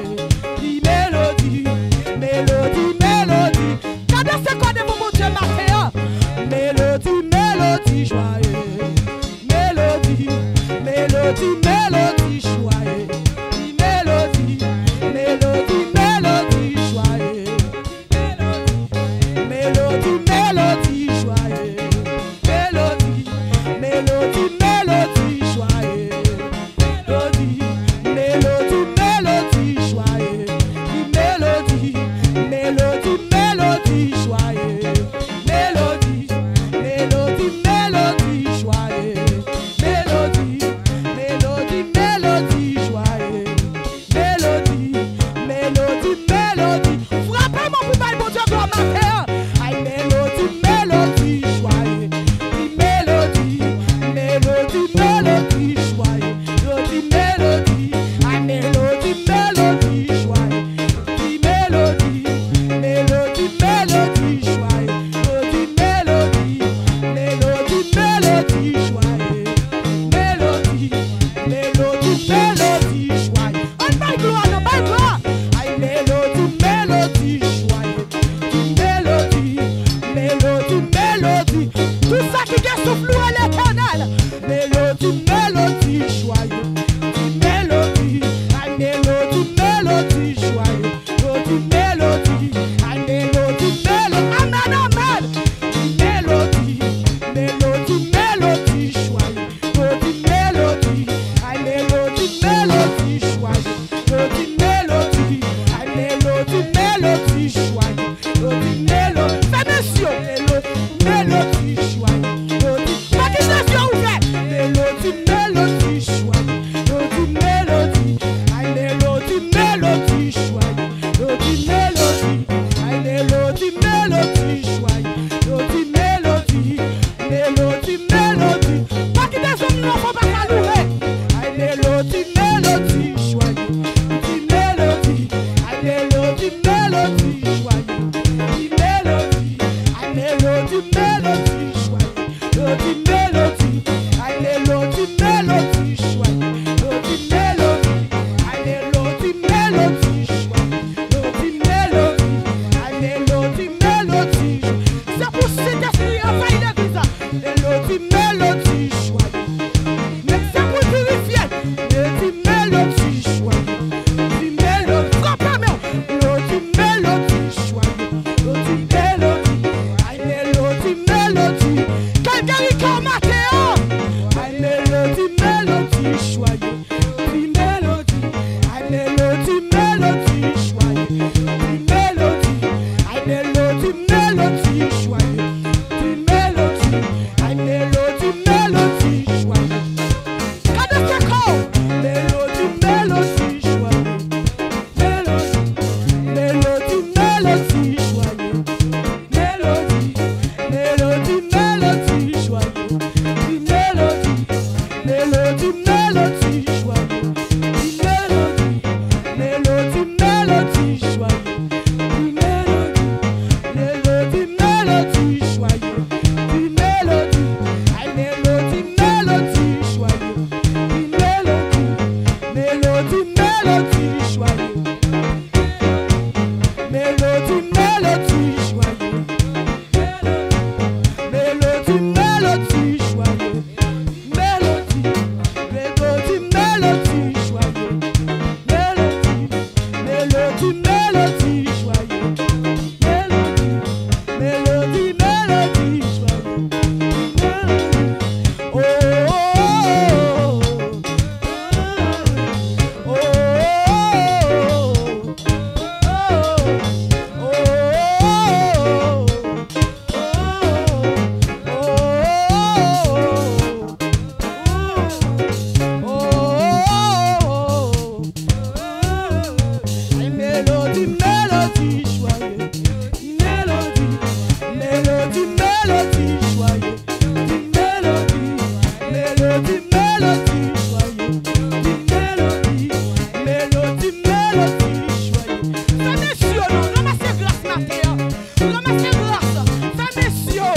Li melodi, melodi, melodi. Gade se kò devan Bondye maten an. Melodi, melodi jwaye. Melodi, melodi, melodi jwaye. Li melodi, melodi, melodi jwaye. Melodi, melodi jwaye. Melodi, melodi, melodi jwaye. Melodi, melodi, melodi jwaye. Melodi, melodi, melodi jwaye. Melodi, melodi, melodi jwaye. Melodi, melodi, Souf, louwe Letènèl. Melodi, melodi, jwaye. Ti melodi, ay melodi, melodi, jwaye. Melodi, melodi, ay melodi, melo-, amèn, amèn. Ti melodi, melodi, melodi, jwaye. Melodi, melodi, ay melodi, melodi, jwaye. Melodi, melodi, ay melodi, melodi, jwaye. Melodi, melo-, fè mesye yo. Melo-, melodi, jwaye. Melodi, pa kite zye ouvè. Melodi, melodi, jwaye. Melodi, melodi, ay melodi, melodi, jwaye. Melodi, melodi, ay melodi, melodi, jwaye. Melodi, melodi, melodi, melodi. Pa kite zye m nan fò pa ka louwe. Ay melodi, melodi, jwaye. Ti melodi, ay melodi, melodi, jwaye. Ti melodi, ay melodi, melodi, jwaye. Melodi, melodi, ay melodi, melodi, jwaye. Melodi, melodi, ay melodi, melodi, jwaye. Melodi, melodi, ay melodi, melodi, jwaye. Se pou Sentespri anvayi legliz la. Melodi, melodi, jwaye. Men se pou pirifye. Melodi, melodi, jwaye. Ti melodi, frape men w. Melodi, melodi, jwaye. Melodi, melodi, ay melodi, melodi. Kay geri kè w maten an. Ay melodi, melodi, jwaye. Ti melodi, ay melodi, melodi, jwaye. Ti melodi, ay melodi, melodi, jwaye. Ti melodi, ay melodi, melodi, jwaye. Kadanse kò w. Melodi, melodi, jwaye. Melodi, melodi, melodi, jwaye. Melodi, melodi, melodi, jwaye. Ti melodi, melodi, melodi, jwaye. Ti melodi, melodi, melodi, jwaye. Ti melodi, melodi, melodi, jwaye. Ti melodi, ay melodi, melodi, jwaye. Ti melodi, melodi, melodi, jwaye. Melodi, melodi, jwaye. Melodi, melodi, jwaye. Melodi, melodi, melodi, jwaye. Melodi, melodi, melodi, jwaye. Melodi, melodi, melodi, jwaye. Melodi. Oh, oh, oh, oh. Melodi, melodi, jwaye. Melodi, melodi, melodi, jwaye. Ti melodi, melodi, melodi, jwaye. Ti melodi, melodi, melodi, jwaye. Fè mesye yo non, ranmase gras maten an. Ranmase gras. Fè mesye yo.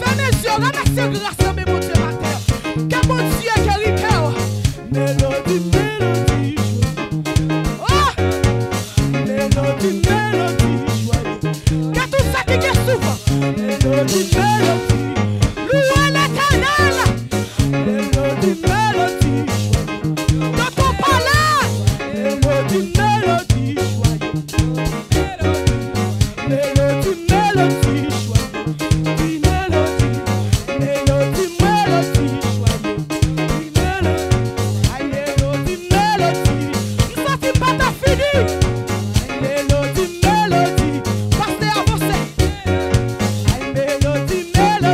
Fè mesye yo, ranmase gras nan men Bondye maten an. Ke Bondye geri kè w. Melodi, melodi, jwaye. Oh! Melodi, melodi, jwaye. Ke tout sa ki gen souf. Melodi, melodi, louwe Letènèl. Melodi, melodi, jwaye. Nan ton palè. Melodi, melodi, jwaye. Melodi, melodi, jwaye. Ti melodi, melodi, melodi, jwaye. Ti melodi, ay melodi, melodi. M santi m pa ta fini. Melodi, melodi, pastè avanse. Ay melodi, melodi.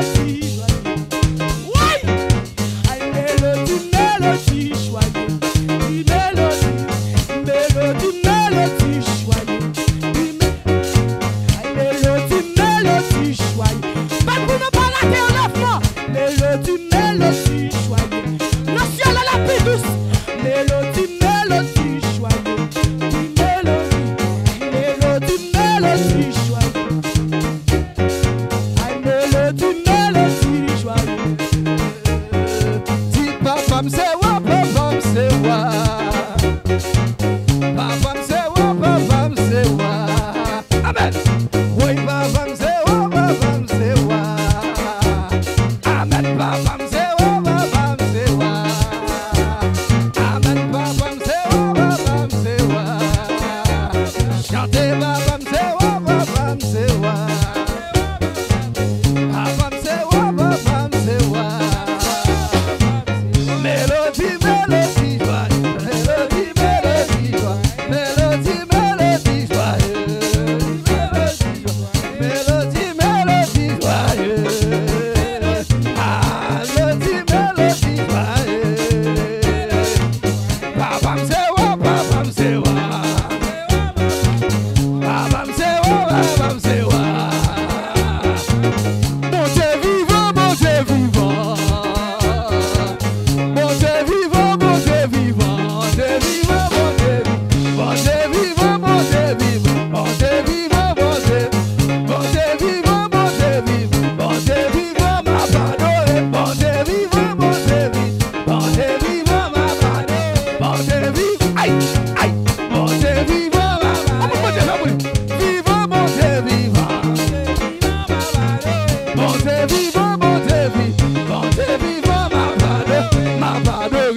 Bondye vivan, Bondye vivan, m ap adore, m ap adore,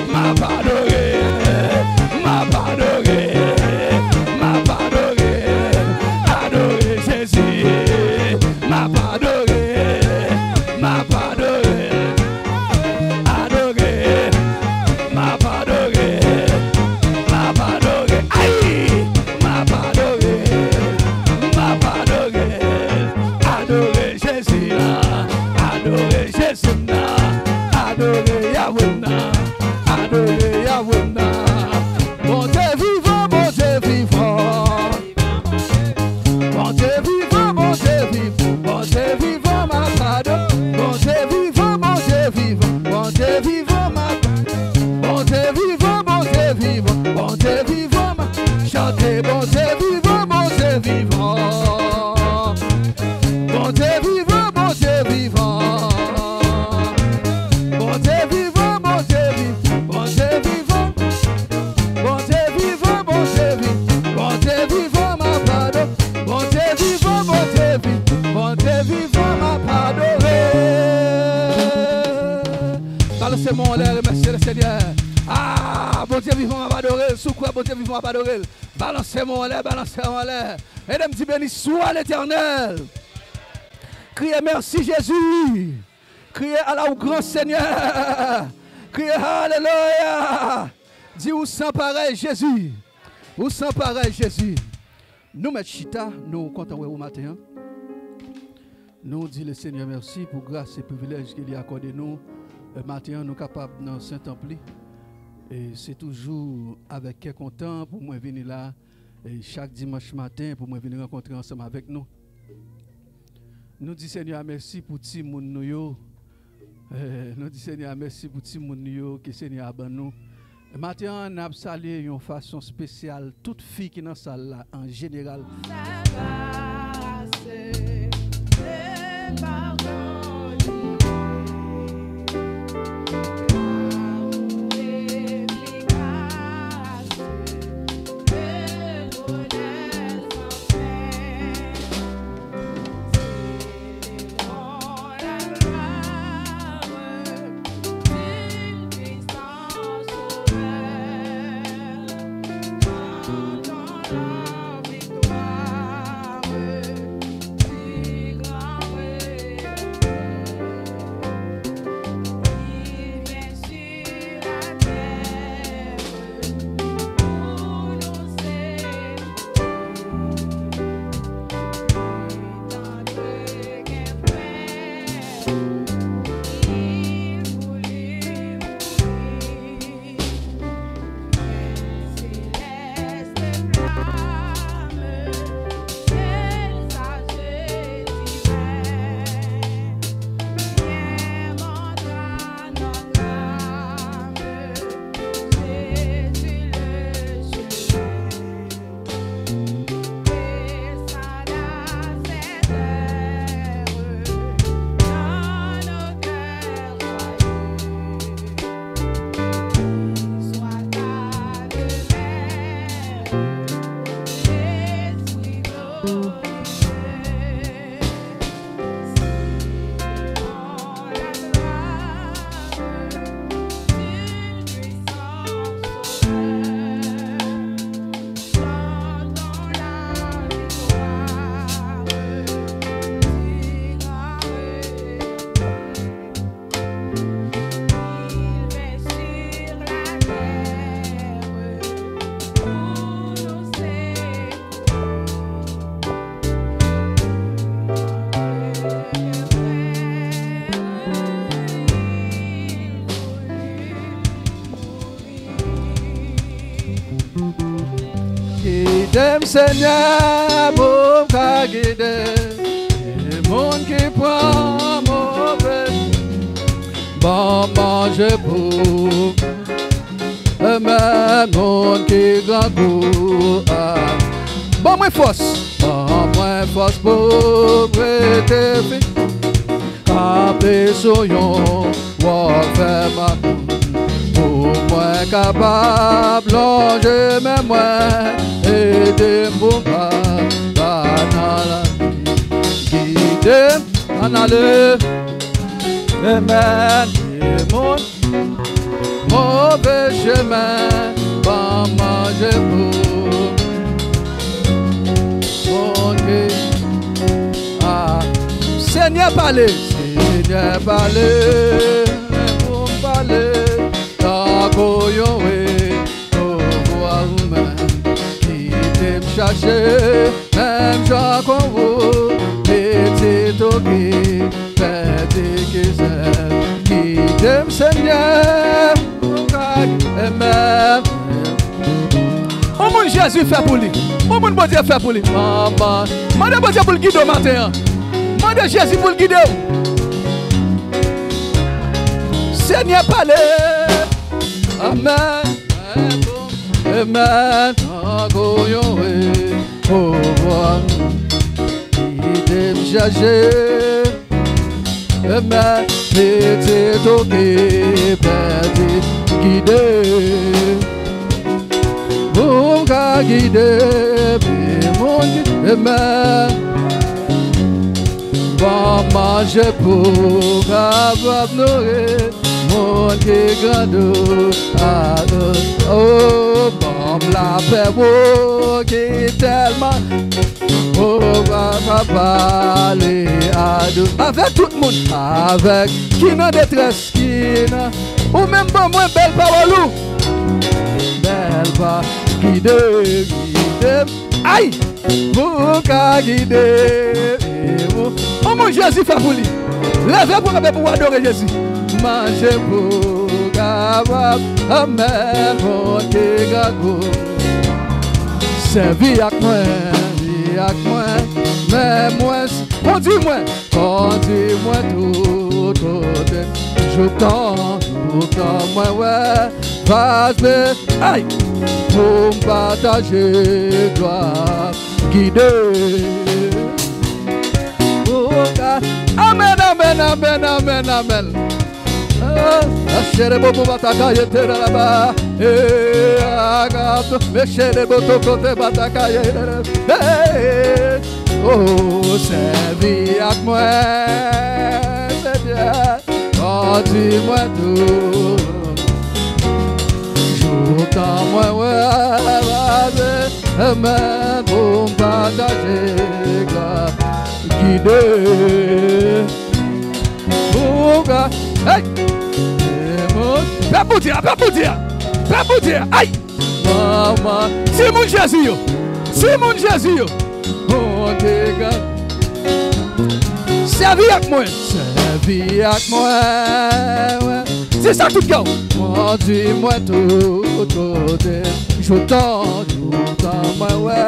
m ap adore, m ap adore, m ap adore, adore Jezi, m ap adore, m ap adore, adore, m ap adore, m ap adore, ay, m ap adore, m ap adore, adore. Jezi la, adore Jezi m nan, adore Yahweh m nan, adore Yahweh m nan. Bondye vivan, Bondye vivan. Bondye vivan, Bondye vivan, Bondye vivan, m ap adore. Bondye vivan, Bondye vivan, Bondye vivan, m ap adore. Bondye vivan, Bondye vivan, Bondye vivan, m ap chante. Bondye vivan, Bondye vivan. Bondye vivan, Bondye vivan. Bondye vivan, Bondye vivan, Bondye vivan. Bondye vivan, Bondye vivan, Bondye vivan, m ap adore. Bondye vivan, Bondye vivan, Bondye vivan, m ap adore. Balanse men w anlè, remèsye Lesenyè. Ah, Bondye vivan, m ap adore l. Si w kwè Bondye vivan, m ap adore l. Balanse men w anlè, balanse men w anlè. Ede m di, beni swa Letènèl. Kriye mèsi Jezi. Kriye ala ou gran Senyè. Kriye alelouya. Di ou san parèy Jezi. Ou san parèy Jezi. Nou mèt chita, nou kontan wè ou maten an. Nou di Lesenyè mèsi pou gras e privilèj ke li akòde nou. E maten an, nou kapab nan sen tanp li. E se toujou avèk kè kontan pou mwen vini la. E chak dimanch maten pou mwen vin rankontre ansanm avèk nou. Nou di Senyè a mèsi pou timoun nou yo. Eh, nou di Senyè a mèsi pou timoun nou yo ke Senyè a ban nou. Maten an, n ap salye yon fason espesyal tout fi ki nan sal la an jeneral. Gide m, Senyè, pou m ka gide. Gen moun ki pran move, ban manje pou men moun ki grangou a. Ban mwen fòs, ban mwen fòs pou m rete fi. Kanpe sou yon wòl fèm pou mwen kapab lonje men mwen, ede m pou m pa, pa nan la gide m. Ann ale. Amen. Demoun move chemen, ban manje pou moun ki a. Senyè pale, Senyè pale, pou m pale, tankou yon ri. Pouvwa ou menm, kite m chache, menm jan kon ou, pitit ou ki pèdi ki sèl, kite m, Senyè, ou ka, amen. On moun Jezi fè pou li, on moun Bondye fè pou li. Manman, mande Bondye pou l gide w maten an. Mande Jezi pou l gide w. Senyè pale. Amen. Amen. Tankou yon ri, pouvwa kite m chache. Amen. Pitit ou ki pèdi, gide. Pou m ka gide pi moun ki, amen. Ban manje pou kapab nouri moun ki grandou. Alo, oh, ban m lapè ou ki tèlman ou pa ka pale a dou. Avèk tout moun, avèk ki nan detrès, ki nan, ou menm ban mwen bèl pawòl ou. Bèl pa, gide, gide m. Ay! Pou ka gide ou. On moun Jezi fè pou li. Leve pou kanpe pou w adore Jezi. Manje pou kapab, amen, moun ki grangou. Sèvi ak mwen, sèvi ak mwen, men mwen, kondi mwen, kondi mwen tout kote. Jouktan, jouktan mwen wè, vas ble, ay, pou m pataje glwa, gide. Pou ka, amen, amen, amen, amen, amen. Ah, chere bobo bataka yete la ba. Eh, agato, me chere boto kote bataka yete. Hey, oh, sèvi ak mwen, Senyè. Kondi mwen tou. Jouktan mwen wè, amen, pou m pataje glwa, gide. Pou ka, hey! Pèp Bondye a, pèp Bondye a, pèp Bondye a, ay! Manman, timoun Jezi yo, timoun Jezi yo. Monte gran. Sèvi ak mwen. Sèvi ak mwen. Di sa tout kè w. Kondi mwen tout kote. Jouktan, jouktan mwen wè.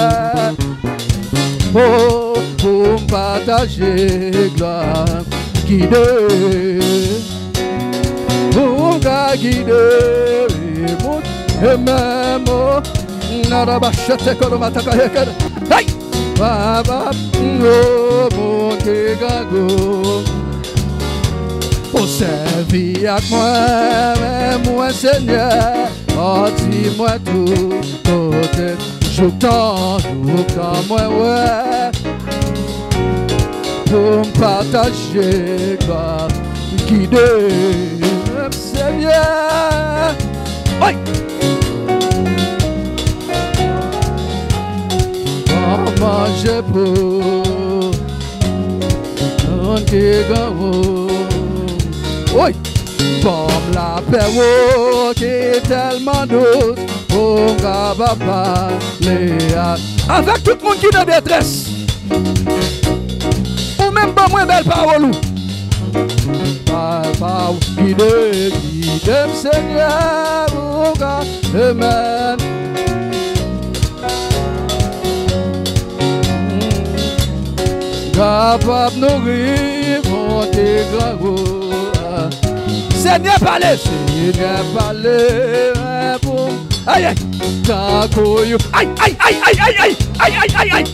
Oh, pou m pataje glwa. Gide. Pou m ka gide. Moun, e menm, oh. Nada bachete kolo mataka yekede. Hey! Papa, oh, moun ki grangou. Ou sèvi ak mwen, men mwen, Senyè, kondi mwen tout kote. Jouktan, jouktan mwen wè. Pou m pataje glwa, gide m, Senyè. Oy! Ban manje pou moun ki grangou. Oy! Ban m lapè ou ki tèlman dous pou m kapab pale a. Avèk tout moun ki nan detrès. Ou menm ban mwen bèl pawòl ou. Papa ou gide, gide m, Senyè, ou ka, amen. Kapab nouri moun ki grangou. Senyè pale, Senyè pale pou m. Ay, ay, tankou yon. Ay, ay, ay, ay, ay, ay, ay, ay, ay, ay.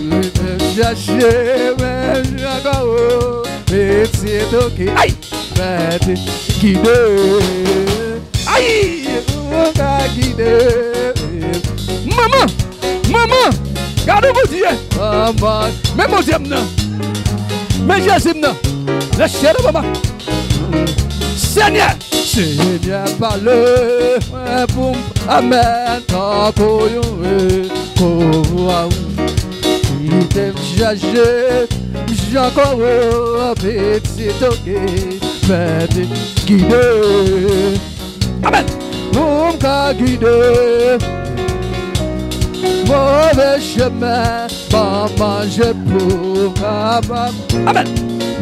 Mwen chache, mwen jan kò ou. Pitit ou ki. Ay! Mèt gide. Ay! Ou ka gide. Manman! Manman! Gade Bondye! Manman! Men Bondye m nan! Men Jezi m nan. Lèche la, mama. Senyè. Senyè, pale mwen pou m. Amèn. Tankou yon eko a ou. Kite m chaje, m jan kò pitit, oke. Fè de gide. Amèn. Pou m ka gide. Move chemen. Ban manje pou m kapab. Amèn.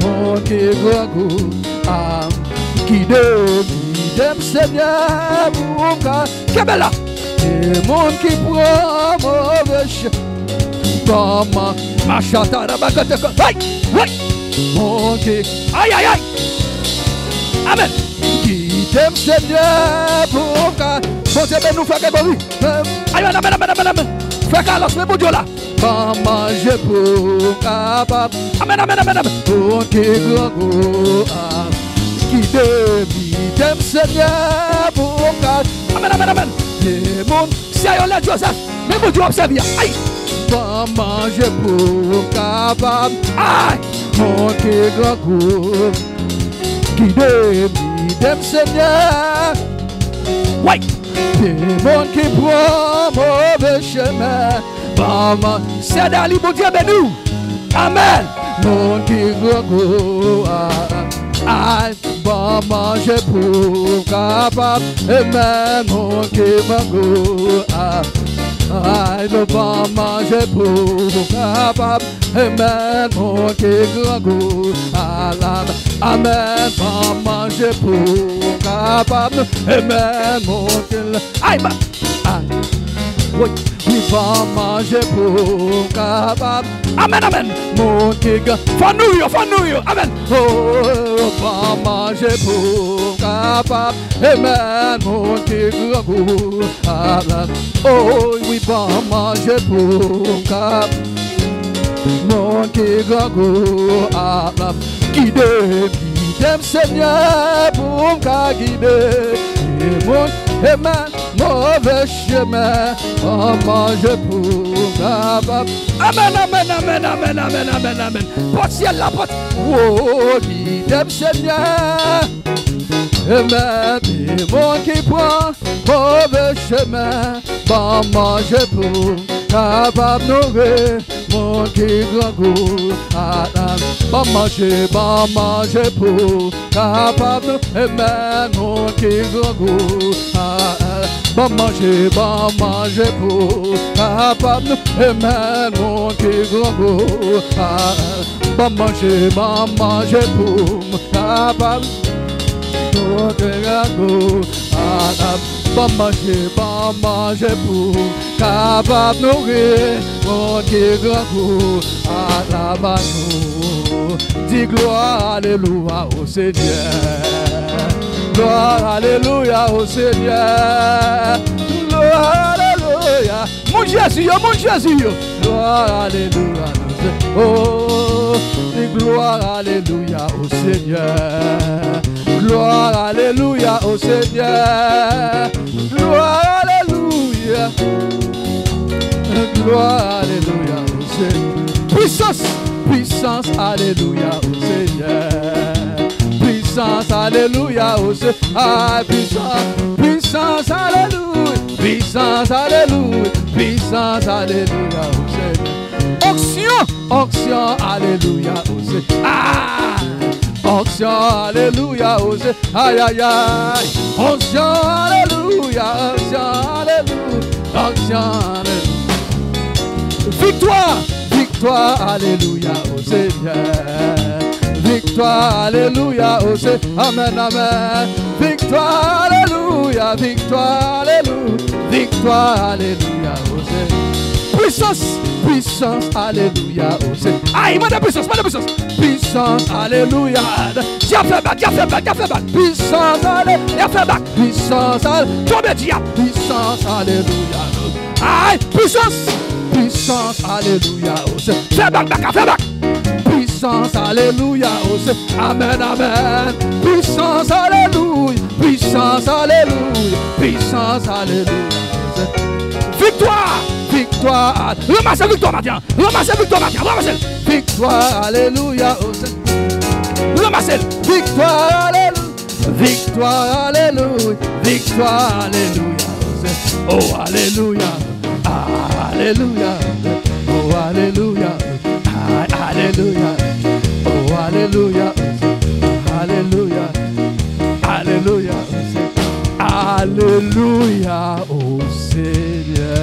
Moun ki grangou, a, gide m, gide m, Senyè, pou m ka kenbe la. E moun ki pran move chemen, ban man, machata, rabakateka, hey, hey. Moun ki, ay, ay, ay. Amèn. Gide m, Senyè, pou m ka. Bondye beni w, frè Gregory. Amèn, amèn, amèn, amèn, amèn. Frè Carlos, men Bondye la. Ban manje pou m kapab. Amèn, amèn, amèn, amèn. Pou ki grangou a. Gide m, gide m, Senyè, pou m ka. Amèn, amèn, amèn. Demoun, se yo lè Joseph. Men Bondye w ap sèvi a. Ay! Ban manje pou m kapab. Ay! Moun ki grangou. Gide m, gide m, Senyè. Way! Demoun ki pran move chemen. Ban man-, Sè Dali, Bondye beni w. Amèn. Moun ki grangou a. Ay, ban manje pou m kapab. Amèn. Moun ki grangou a. Ay, nou ban manje pou m kapab. Amèn. Moun ki grangou a. Amèn. Ban manje pou m kapab. Amèn. Moun ki la. Ay, ba. Ay. Wi, wi, ban manje pou m kapab. Amèn, amèn. Moun ki gen, fò nouri yo, fò nouri yo. Amèn. Oh, ban manje pou m kapab. Amèn. Moun ki grangou. Amèn. Oh, wi, ban manje pou m kapab. Moun ki grangou. Amèn. Gide m, gide m, Senyè, pou m ka gide. E moun, amèn. Move chemen, ban manje pou m kapab. Amèn, amèn, amèn, amèn, amèn, amèn, amèn. Pòt syèl la, pòt. Wo, gide m, Senyè. Amèn. Demoun ki pran move chemen, ban manje pou m kapab nouri. Moun ki grangou, a, a, ban manje, ban manje pou kapab nou, amèn. Moun ki grangou, a, a, ban manje, ban manje pou kapab nou, amèn. Moun ki grangou, a, a, ban manje, ban manje pou kapab. Moun ki grangou, a, a, ban manje, ban manje pou kapab nouri moun ki grangou. Alaba nou. Di glwa, alelouya, o Senyè. Glwa, alelouya, o Senyè. Glwa, alelouya. Moun Jezi yo, moun Jezi yo. Glwa, alelouya, o Senyè. Oh, di glwa, alelouya, o Senyè. Glwa, alelouya, o Senyè. Glwa, alelouya. Glwa, alelouya, o Senyè. Pwisans, pwisans, alelouya, o Senyè. Pwisans, alelouya, o Senyè. Ah, pwisans, pwisans, alelouya. Pwisans, alelouya. Pwisans, alelouya, o Senyè. Onksyon, onksyon, alelouya, o Senyè. Ah! Onksyon, alelouya, o Senyè. Ay, ay, ay. Onksyon, alelouya, onksyon, alelouya, onksyon, alelouya. Viktwa, viktwa, alelouya, o Senyè. Viktwa, alelouya, o Senyè. Amèn, amèn. Viktwa, alelouya, viktwa, alelouya. Viktwa, alelouya, o Senyè. Pwisans, pwisans, alelouya, o Senyè. Ay, mande pwisans, mande pwisans. Pwisans, alelouya. Dyab fè bak, dyab fè bak, dyab fè bak. Pwisans, ale, dyab fè bak. Pwisans, ale, tonbe dyab. Pwisans, alelouya. Ay, pwisans, pwisans, alelouya, o Senyè. Fè bak, baka, fè bak. Pwisans, alelouya, o Senyè. Amèn, amèn. Pwisans, alelouya. Pwisans, alelouya. Pwisans, alelouya, o Senyè. Viktwa, Viktwa. Ranmase viktwa maten an. Ranmase viktwa maten an. Ranmase l. Viktwa, alelouya, o Senyè. Ranmase l. Viktwa, alelouya. Viktwa, alelouya. Viktwa, alelouya, o Senyè. Oh, alelouya. Alelouya. Oh, alelouya. Ah, alelouya. Oh, alelouya. Alelouya. Alelouya. Alelouya, o Senyè.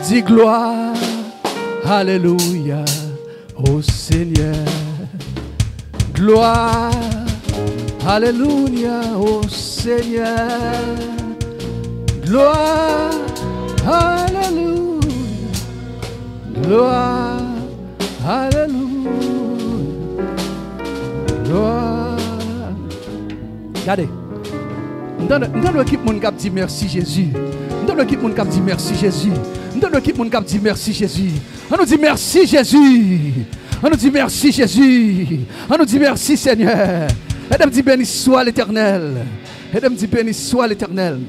Di glwa, alelouya, o Senyè. Glwa, alelouya, o Senyè. Glwa, alelouya. Glwa, alelouya. Glwa. Gade. M tande, m tande ekip moun k ap di mèsi Jezi. M tande ekip moun k ap di mèsi Jezi. M tande ekip moun k ap di mèsi Jezi. An nou di mèsi Jezi. An nou di mèsi Jezi. An nou di mèsi Senyè. Ede m di beni swa Letènèl. Ede m di beni swa Letènèl.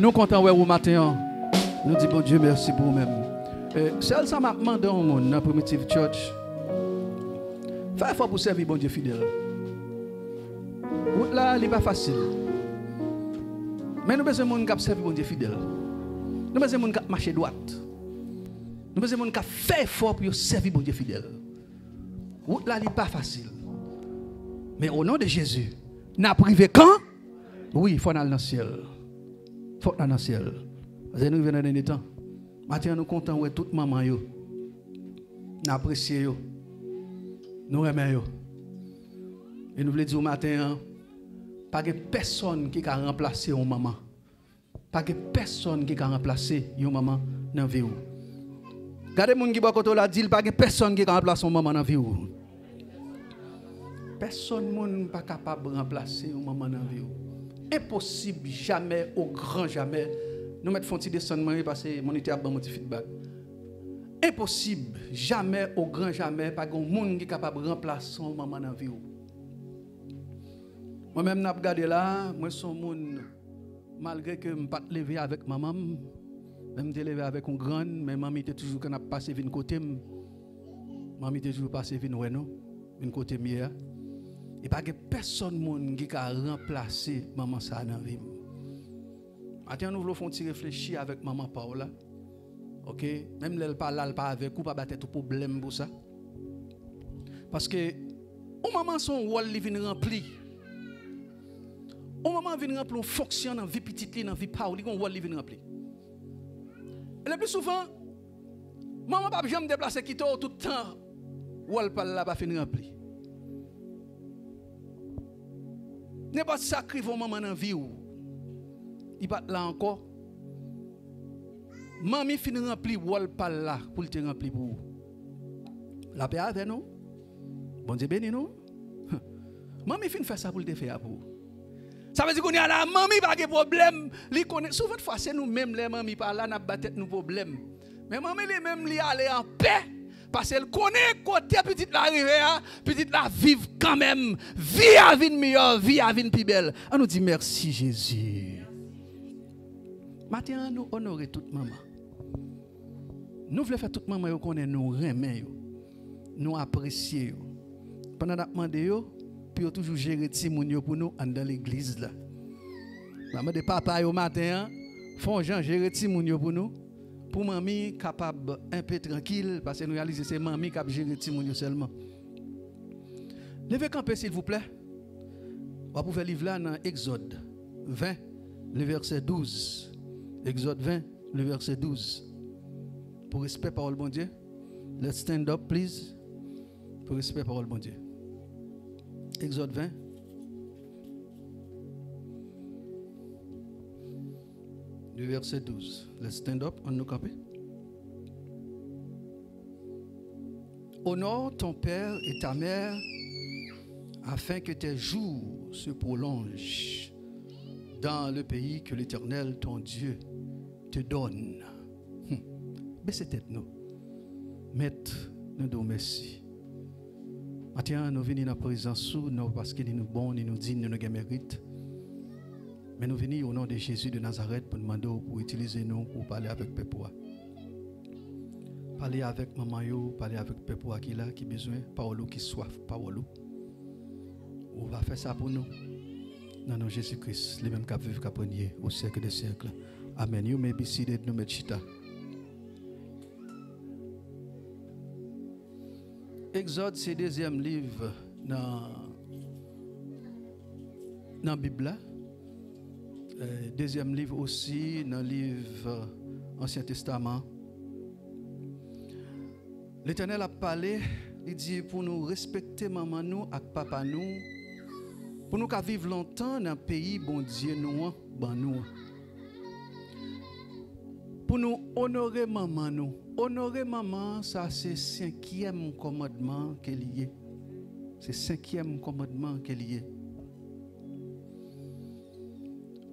Nou kontan wè ou maten an. Nou di Bondye mèsi pou ou menm. E, sèl sa m ap mande yon moun nan Primitive Church, fè efò pou sèvi Bondye fidèl. Wout la, li pa fasil. Men nou bezwen moun k ap sèvi Bondye fidèl. Nou bezwen moun k ap mache dwat. Nou bezwen moun k ap fè efò pou yo sèvi Bondye fidèl. Wout la, li pa fasil. Men o non de Jezi, n ap rive kan? Wi, fò n al nan syèl. Fòk n al nan syèl. Paske nou rive nan dènye tan. Maten an, nou kontan wè tout manman yo. N apresye yo. Nou renmen yo. E nou vle di w maten an, pa gen pèsonn ki ka ranplase yon manman. Pa gen pèsonn ki ka ranplase yon manman nan vi w. Gade moun ki bò kote w la, di l pa gen pèsonn ki ka ranplase yon manman nan vi w. Pèsonn moun pa kapab ranplase yon manman nan vi w. Enposib, jamè, o gran jamè. Nou mèt fè yon ti desann mwen wi, paske monitè ap ban m yon ti feedback. Enposib, jamè, o gran jamè, pa gen yon moun ki kapab ranplase yon manman nan vi w. Mwen menm n ap gade la, mwen se yon moun, malgre ke m pa t leve avèk manman m, men m te leve avèk yon grann, men manmi te toujou konn ap pase vin kote m. Manmi te toujou pase vin wè nou, vin kote m ye a. E pa gen pèsonn moun ki ka ranplase manman sa a nan vi m. Maten an, nou vle w fè yon ti reflechi avèk manman pa w la. Oke? Menm lè l pa la, l pa avèk ou, pa ba tèt ou pwoblèm pou sa. Paske yon manman se yon wòl li vin ranpli. Yon manman vin ranpli yon fonksyon nan vi pitit li, nan vi pa w, li gen yon wòl li vin ranpli. E le pli souvan, manman p ap janm deplase kite w toutan wòl pa l la pa fin ranpli. Nenpòt sa k rive yon manman nan vi w, li pa t la ankò. Manmi fin ranpli wòl pa l la pou l te ranpli pou ou. Lapè avè nou. Bondye beni nou. Manmi fin fè sa pou l te fè a pou ou. Sa vle di kounye a la, manmi pa gen pwoblèm. Li konnen, souvantfwa se nou menm lè manmi pa la, n ap ba tèt nou pwoblèm. Men manmi li menm, li ale anpè. Paske l konnen kote pitit la rive a, pitit la viv kanmenm. Vi a vin miyò, vi a vin pi bèl. An nou di mèsi, Jezi. Maten an, nou onore tout manman. Nou vle fè tout manman yo konnen nou renmen yo, nou apresye yo. Pandan n ap mande yo pou yo toujou jere timoun yo pou nou anndan legliz la. N ap mande papa yo maten an, fè yon jan jere timoun yo pou nou, pou manmi kapab enpe trankil, paske nou reyalize se manmi k ap jere timoun yo sèlman. Leve kanpe, silvouplè. W ap ouvè liv la nan Egzòd ven, le vèsè douz. Egzòd ven, le vèsè douz. Pou respè pawòl Bondye, let's stand up, please. Pou respè pawòl Bondye. Egzòd ven, le vèsè douz. Let's stand up, ann nou kanpe. Honore ton père et ta mère, afin que tes jours se prolongent dans le pays que l'Éternel, ton Dieu, te donne. Hmm. Bese tèt nou. Mèt, nou di w mèsi. Maten an, nou vini nan prezans ou, non paske ni nou bon, ni nou diy, ni nou gen merit. Men nou vini, o non de Jezi de Nazarèt, pou n mande w pou itilize nou pou w pale avèk pèp ou a. Pale avèk manman yo, pale avèk pèp ou a ki la, ki bezwen pawòl ou, ki swaf pawòl ou. Ou va fè sa pou nou. Nan non Jezi Kris, li menm k ap viv, k ap renye o syèk de syèk. Amèn. You may be seated, nou mèt chita. Egzòd se dezyèm liv nan, nan Bib la. Eh, dezyèm liv osi nan liv, eh, Ansyen Testaman. Letènèl ap pale, li di pou nou respekte manman nou ak papa nou, pou nou ka viv lontan nan peyi Bondye nou an ban nou an. Pou nou onore manman nou. Onore manman, sa se senkyèm kòmandman ke li ye. Se senkyèm kòmandman ke li ye.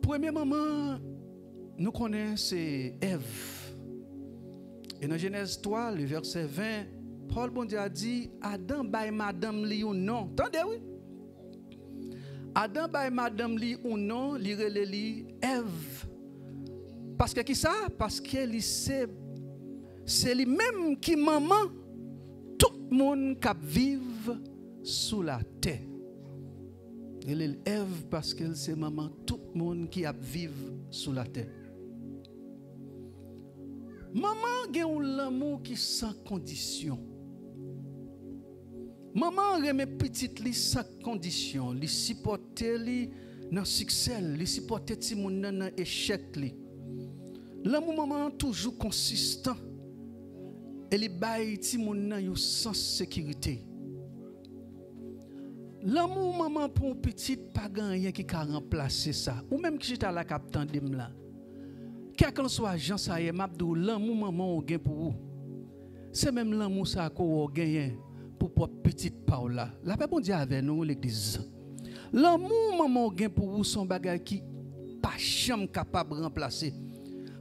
Premye manman, nou konnen se Èv. E nan Jenèz twa, le vèsè ven, pawòl Bondye a di, Adan bay madanm li yon non. Tande, wi. Adan bay madanm li yon non, li rele li Èv. Paske ki sa? Paske li se, se li menm ki manman tout moun k ap viv sou latè. Rele l Èv paske l se manman tout moun ki ap viv sou latè. Manman gen yon lanmou ki san kondisyon. Manman renmen pitit li san kondisyon. Li sipòte li nan siksè l. Li sipòte timoun nan nan echèk li. Lanmou manman an toujou konsistan. E li bay timoun nan yon sans sekirite. Lanmou manman pou yon pitit pa gen anyen ki ka ranplase sa. Ou menm ki chita la k ap tande m la, kèlkanswa jan sa ye, m ap di w, lanmou manman w gen pou ou, se menm lanmou sa a ke w genyen pou pwòp pitit pa w la. Lapè Bondye avè nou, legliz. Lanmou manman w gen pou ou se yon bagay ki pa janm kapab ranplase.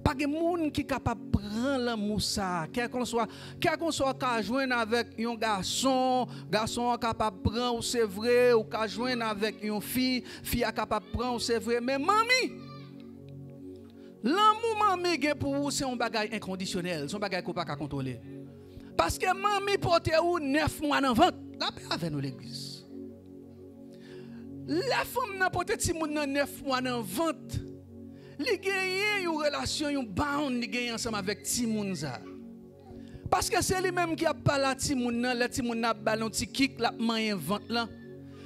Pa gen moun ki kapab pran lanmou sa a. Kèlkanswa, kèlkanswa w ka jwenn avèk yon gason, gason an kapab pran w, se vre, ou ka jwenn avèk yon fi, fi a kapab pran w, se vre, men manmi, lanmou manmi gen pou ou se yon bagay enkondisyonèl, se yon bagay ke w pa ka kontwole. Paske manmi pote ou nèf mwa nan vant. Lapè avè nou, legliz. Lè fanm nan pote timoun nan nèf mwa nan vant, li genyen yon relasyon, yon bond li genyen ansanm avèk timoun sa a. Paske se li menm ki ap pale a timoun nan, lè timoun nan ap ba l yon ti kik, l ap manyen vant lan.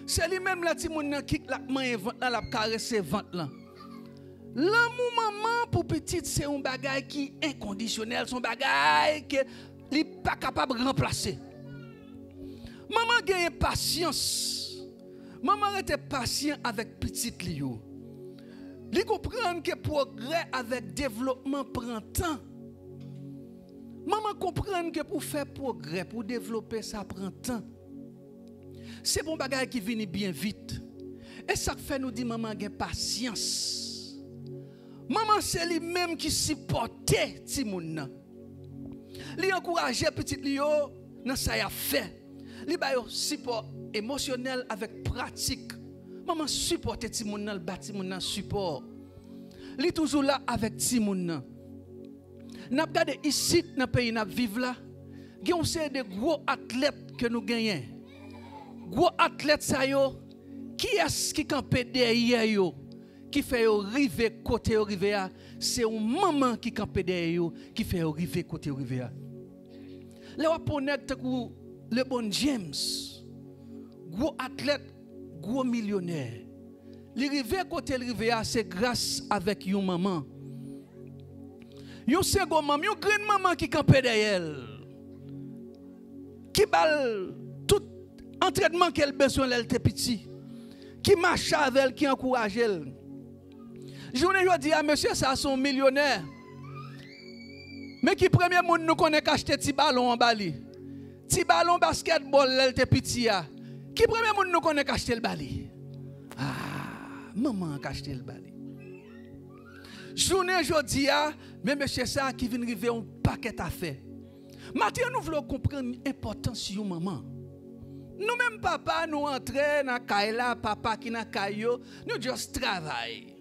Se li menm, lè timoun nan kik, l ap manyen vant lan, l ap karese vant lan. Lanmou manman pou pitit se yon bagay ki enkondisyonèl, se yon bagay ke li pa kapab ranplase. Manman genyen pasyans. Manman rete pasyan avèk pitit li yo. Li konprann ke pwogrè avèk devlopman pran tan. Manman konprann ke pou fè pwogrè, pou devlope, sa pran tan. Se pa yon bagay ki vini byen vit. E sa k fè nou di manman gen pasyans. Manman se li menm ki sipòte timoun nan. Li ankouraje pitit li yo nan sa y ap fè. Li ba yo sipò emosyonèl avèk pratik. Manman sipòte timoun nan, l ba timoun nan sipò. Li toujou la avèk timoun nan. N ap gade isit nan peyi n ap viv la, gen yon seri de gwo atlèt ke nou genyen. Gwo atlèt sa yo, kiyès ki kanpe dèyè yo, ki fè yo rive kote yo rive a? Se yon manman ki kanpe dèyè yo, ki fè yo rive kote yo rive a. Lè w ap pran yon nèg tankou LeBron James, gwo atlèt, gwo milyonè, li rive kote l rive a, se gras avèk yon manman. Yon sengo manm, yon grenn manman ki kanpe dèyè l, ki ba l tout antrènman ke l bezwen lè l te piti, ki mache avè l, ki ankouraje l. Jounen jodi a, mesye sa a se yon milyonè. Men ki premye moun nou konnen k achte ti balon an ba li? Ti balon baskètbòl lè l te piti a. Ki premye moun nou konnen k achte l ba li? Ah, manman an k achte l ba li. Jounen jodi a, men mesye sa a ki vin rive yon pakèt afè. Maten an, nou vle w konprann enpòtans yon manman. Nou menm papa, nou antre nan kay la, papa ki nan kay yo, nou just travay.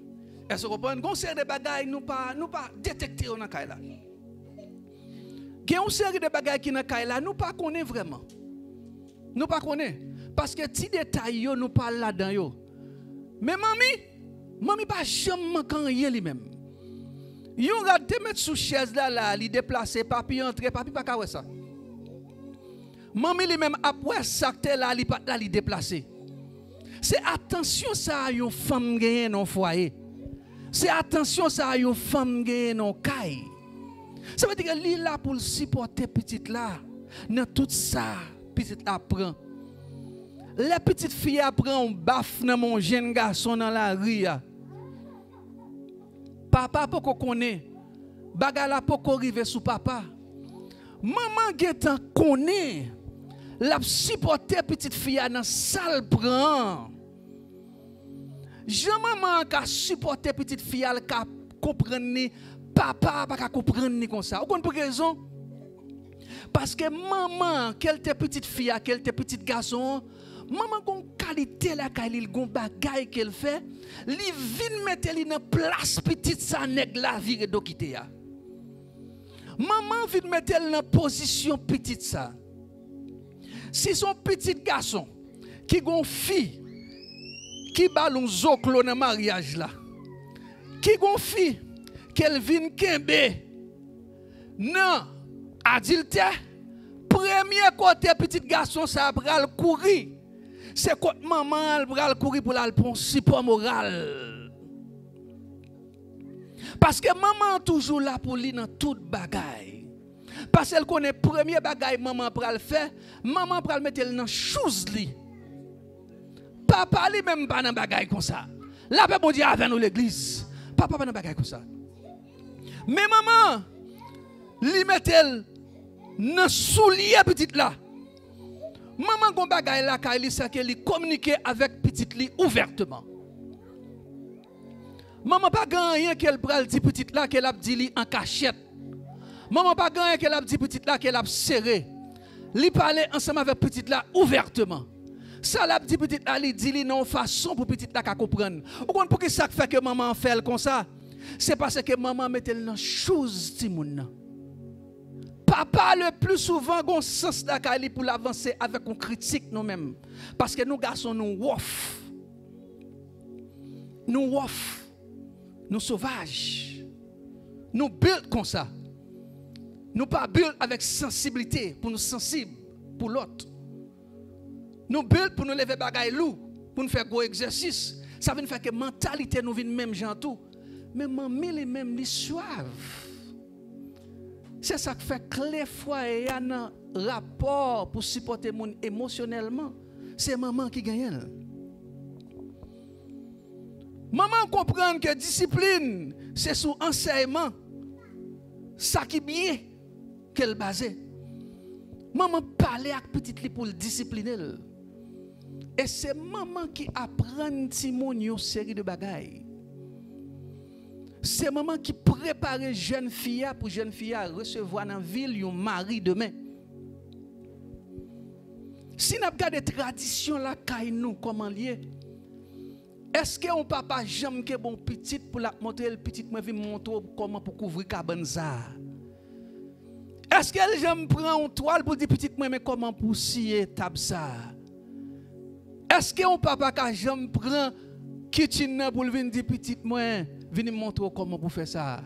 Èske w konprann? Gen yon seri de bagay nou pa, nou pa detekte yo nan kay la. Gen yon seri de bagay ki nan kay la, nou pa konnen vrèman. Nou pa konnen. Paske ti detay yo, nou pa al ladan yo. Men manmi, manmi pa janm manke anyen li menm. Yon rad te met sou chèz la, la, li deplase, papi antre, papi pa ka wè sa. Manmi li menm ap wè sa k te la, li pa t la, li deplase. Se atansyon sa a yon fanm genyen nan yon fwaye. Se atansyon sa a yon fanm genyen nan yon kay. Sa vle di ke li la pou l sipòte pitit la nan tout sa pitit la ap pran. Lè pitit fi a pran yon baf nan men yon jenn gason nan lari a, papa poko konnen, bagay la poko rive sou papa. Manman gentan konnen l ap sipòte pitit fi a nan sa l pran an. Jan manman an ka sipòte pitit fi a, l ka konprann li, papa a pa ka konprann li konsa. Ou konn pou ki rezon? Paske manman an, ke l te pitit fi a, ke l te pitit gason an, manman gon kalite lakay li, l gon bagay ke l fè, li vin mete li nan plas pitit sa nèg la vire do kite a. Manman vin mete l nan pozisyon pitit sa. Si se yon pitit gason ki gon fi ki ba l yon zoklo nan maryaj la, ki gon fi ke l vin kenbe nan adiltè, premye kote pitit gason sa a pral kouri, se kot manman an l pral kouri pou l al pran yon sipò moral. Paske manman an toujou la pou li nan tout bagay. Paske l konnen premye bagay manman an pral fè, manman an pral mete l nan chouz li. Papa li menm pa nan bagay konsa. Lapè Bondye avè nou legliz. Papa pa nan bagay konsa. Men manman an, li mete l nan soulye pitit la. Manman gon bagay lakay li, sa ke li kominike avèk pitit li ouvèteman. Manman pa gen anyen ke l pral di pitit la ke l ap di li an kachèt. Manman pa gen anyen ke l ap di pitit la ke l ap sere. Li pale ansanm avèk pitit la ouvèteman. Sa l ap di pitit la, li di li nan yon fason pou pitit la ka konprann. Ou konn poukisa k fè ke manman an fè l konsa? Se paske manman an mete l nan chouz timoun nan. Papa, le pli souvan, gon sans lakay li pou l avanse avèk yon kritik nou menm. Paske nou gason, nou wòf. Nou wòf. Nou sovaj. Nou built konsa. Nou pa built avèk sansiblite pou nou sansib pou lòt. Nou built pou nou leve bagay lou, pou nou fè gwo egzèsis. Sa vin fè ke mantalite nou vin menm jan tou. Men manmi li menm, li swav. Se sa k fè kle fwaye a nan rapò pou sipòte moun emosyonèlman, se manman ki genyen l. Manman konprann ke disiplin se sou ansèyman, sa ki byen ke l baze. Manman pale ak pitit li pou l disipline l. E se manman ki aprann timoun yon seri de bagay. Se manman ki prepare jèn fi a pou jèn fi a resevwa nan vi l yon mari demen. Si n ap gade tradisyon lakay nou, kòman l ye, èske yon papa janm kenbe yon pitit pou l ap montre l, "Pitit mwen, vin montre w kòman pou kouvri kabann sa a"? Èske l janm pran yon twal pou l di, "Pitit mwen, men kòman pou w siye tab sa a"? Èske yon papa ka janm pran kitchen nan pou l vin di, "Pitit mwen, vin m montre w kòman pou w fè sa a"?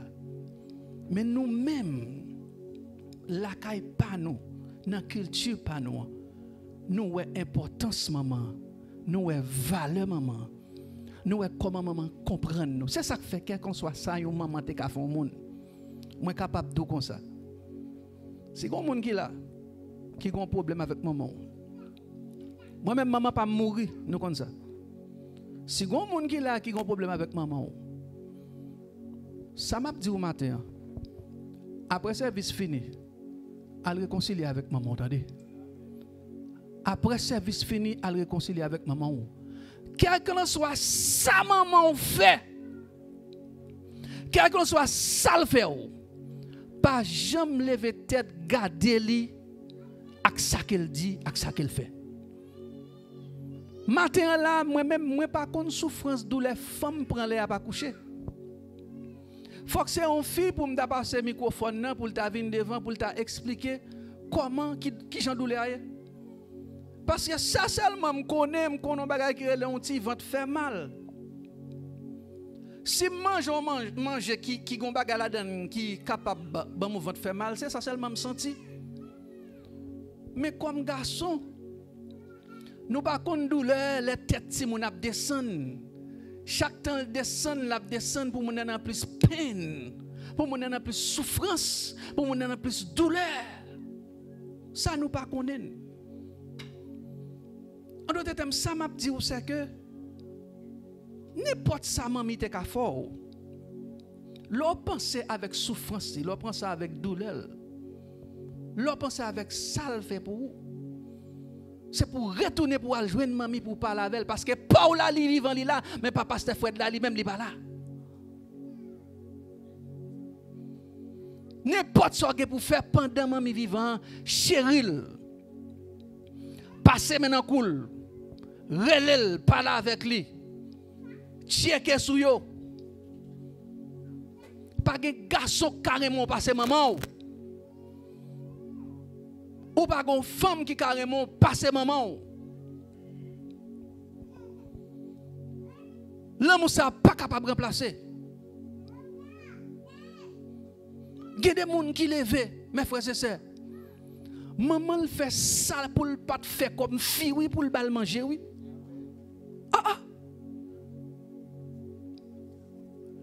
Men nou menm, lakay pa nou, nan kilti pa nou an, nou wè enpòtans manman an, nou wè valè manman an, nou wè kòman manman an konprann nou. Se sa k fè, kèlkanswa sa yon manman te ka fè yon moun, mwen kapab di w konsa, si gon moun ki la, ki gon pwoblèm avèk manman w, mwen menm, manman pa m mouri, nou konn sa. Si gon moun ki la ki gon pwoblèm avèk manman w, sa m ap di w maten an, apre sèvis fini, al rekonsilye avèk manman w, tande. Apre sèvis fini, al rekonsilye avèk manman w. Kèlkanswa sa manman w fè, kèlkanswa sa l fè w, pa janm leve tèt gade li ak sa ke l di, ak sa ke l fè. Maten an la, mwen menm, mwen pa konn soufrans, doulè fanm pran lè y ap akouche. Fòk se yon fi pou m ta pase mikwofòn nan, pou l ta vin devan, pou l ta eksplike kòman, ki, ki jan doulè a ye. Paske sa sèlman m konnen, m konnen yon bagay ki rele yon ti vant fè mal. Si m manje yon manj-, manje ki, ki gon bagay ladan l ki kapab ba-, ban m yon vant fè mal, se sa sèlman m santi. Men kòm gason, nou pa konn doulè lè tèt timoun ap desann. Chak tan l desann, l ap desann pou moun nan nan plis penn, pou moun nan nan plis soufrans, pou moun nan nan plis doulè. Sa nou pa konnen. An dòt tèm, sa m ap di w, se ke nenpòt sa manmi te ka fè w, lè w panse avèk soufrans li, lè w panse avèk doulè l, lè w panse avèk sa l fè pou ou, se pou w retounen pou w al jwenn manmi pou w pale avè l, paske pa w la li vivan, li la, men pa pastè Fred la li menm li pa la. Nenpòt sa w gen pou fè pandan manmi vivan an, cheri l, pase men nan kou l, rele l, pale avèk li, tcheke sou yo. Pa gen gason k ka renmen w pase manman w. Ou pa gen yon fanm ki ka renmen w pase manman w. Lanmou sa pa kapab ranplase. Gen de moun ki leve, mè frè e sè, manman l fè sa pou l pa t fè kòm fi, wi, pou l ba l manje, wi. Ah, ah.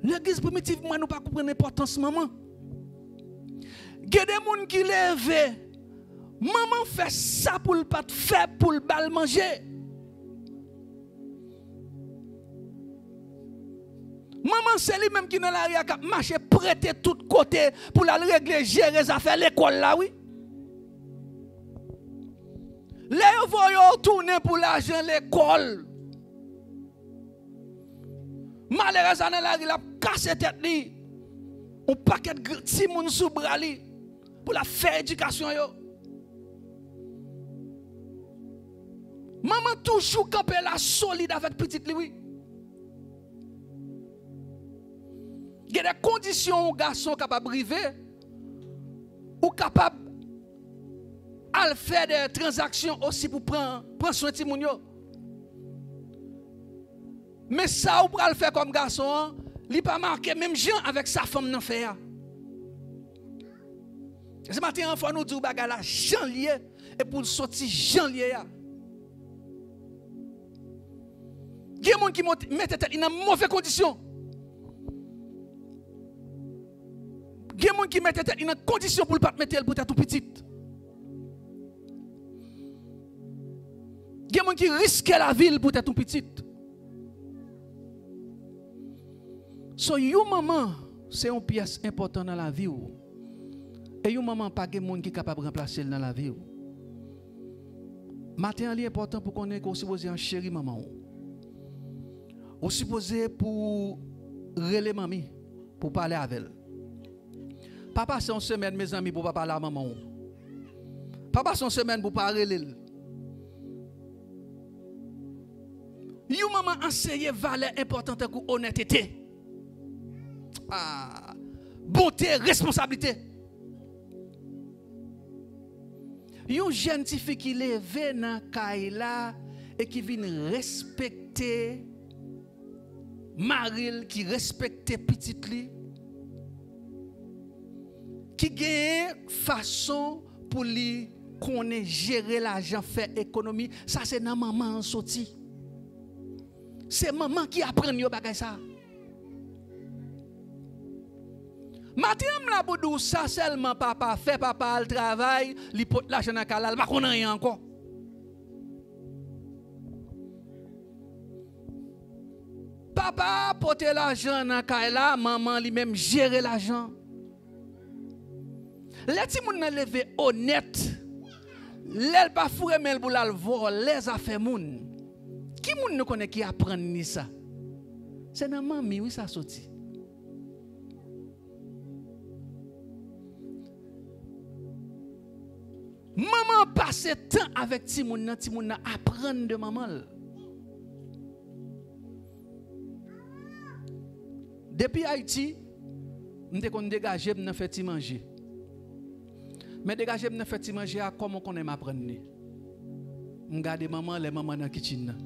Legliz primitiv, mwen, nou pa konprann enpòtans manman. Gen de moun ki leve, manman fè sa pou l pa t fè pou l ba l manje. Manman se li menm ki nan lari a k ap mache prete tout kote pou l al regle, jere zafè lekòl la, wi. Lè yo voye w tounen pou lajan lekòl, malerèz la nan lari l ap kase tèt li. Yon pakèt gr-, timoun sou bra li pou l ap fè edikasyon yo. Manman toujou kanpe la solid avèk pitit li, wi. Gen de kondisyon yon gason kapab rive, ou kapab al fè de tranzaksyon osi pou pran, pran swen timoun yo. Men sa ou pral fè kòm gason an, li pa make menm jan avèk sa fanm nan fè a. Se maten an, fò nou di w bagay la jan l ye, e pou l soti jan l ye a. Gen moun ki monte, mete tèt li nan move kondisyon. Gen moun ki mete tèt li nan kondisyon pou l pa t mete l poutèt yon pitit. Gen moun ki riske lavi l poutèt yon pitit. So, yon manman se yon pyès enpòtan nan lavi w. E yon manman pa gen moun ki kapab ranplase l nan lavi w. Maten an, li enpòtan pou konnen ke w sipoze an cheri manman w. Ou sipoze pou rele manmi pou pale avè l. Pa pase yon semèn, mezanmi, pou pa pale a manman w. Pa pase yon semèn pou pa rele l. Yon manman anseye valè enpòtan tankou onètete, ah, bonte, responsablite. Yon jèn tifi ki leve nan kay la e ki vin respekte mari l, ki respekte pitit li, ki genyen fason pou li konnen jere lajan, fè ekonomi, sa se nan manman an soti. Se manman ki aprann yo bagay sa. Maten an, m la pou di w sa sèlman papa fè, papa al travay, li pot lajan nan kay la, li pa konn anyen ankò. Papa pote lajan nan kay la, manman li menm jere lajan. Lè timoun nan leve onèt, lè l pa foure men l pou l al vòlè zafè moun, ki moun nou konnen ki aprann li sa? Se nan manmi, wi, sa soti. Manman pase tan avèk timoun nan, timoun nan aprann de manman l. Depi Ayiti, M te konn degaje m nan fè ti manje. Men degaje m nan fè ti manje a, kòman w konnen m aprann li? M gade manman lè manman nan kitchen nan.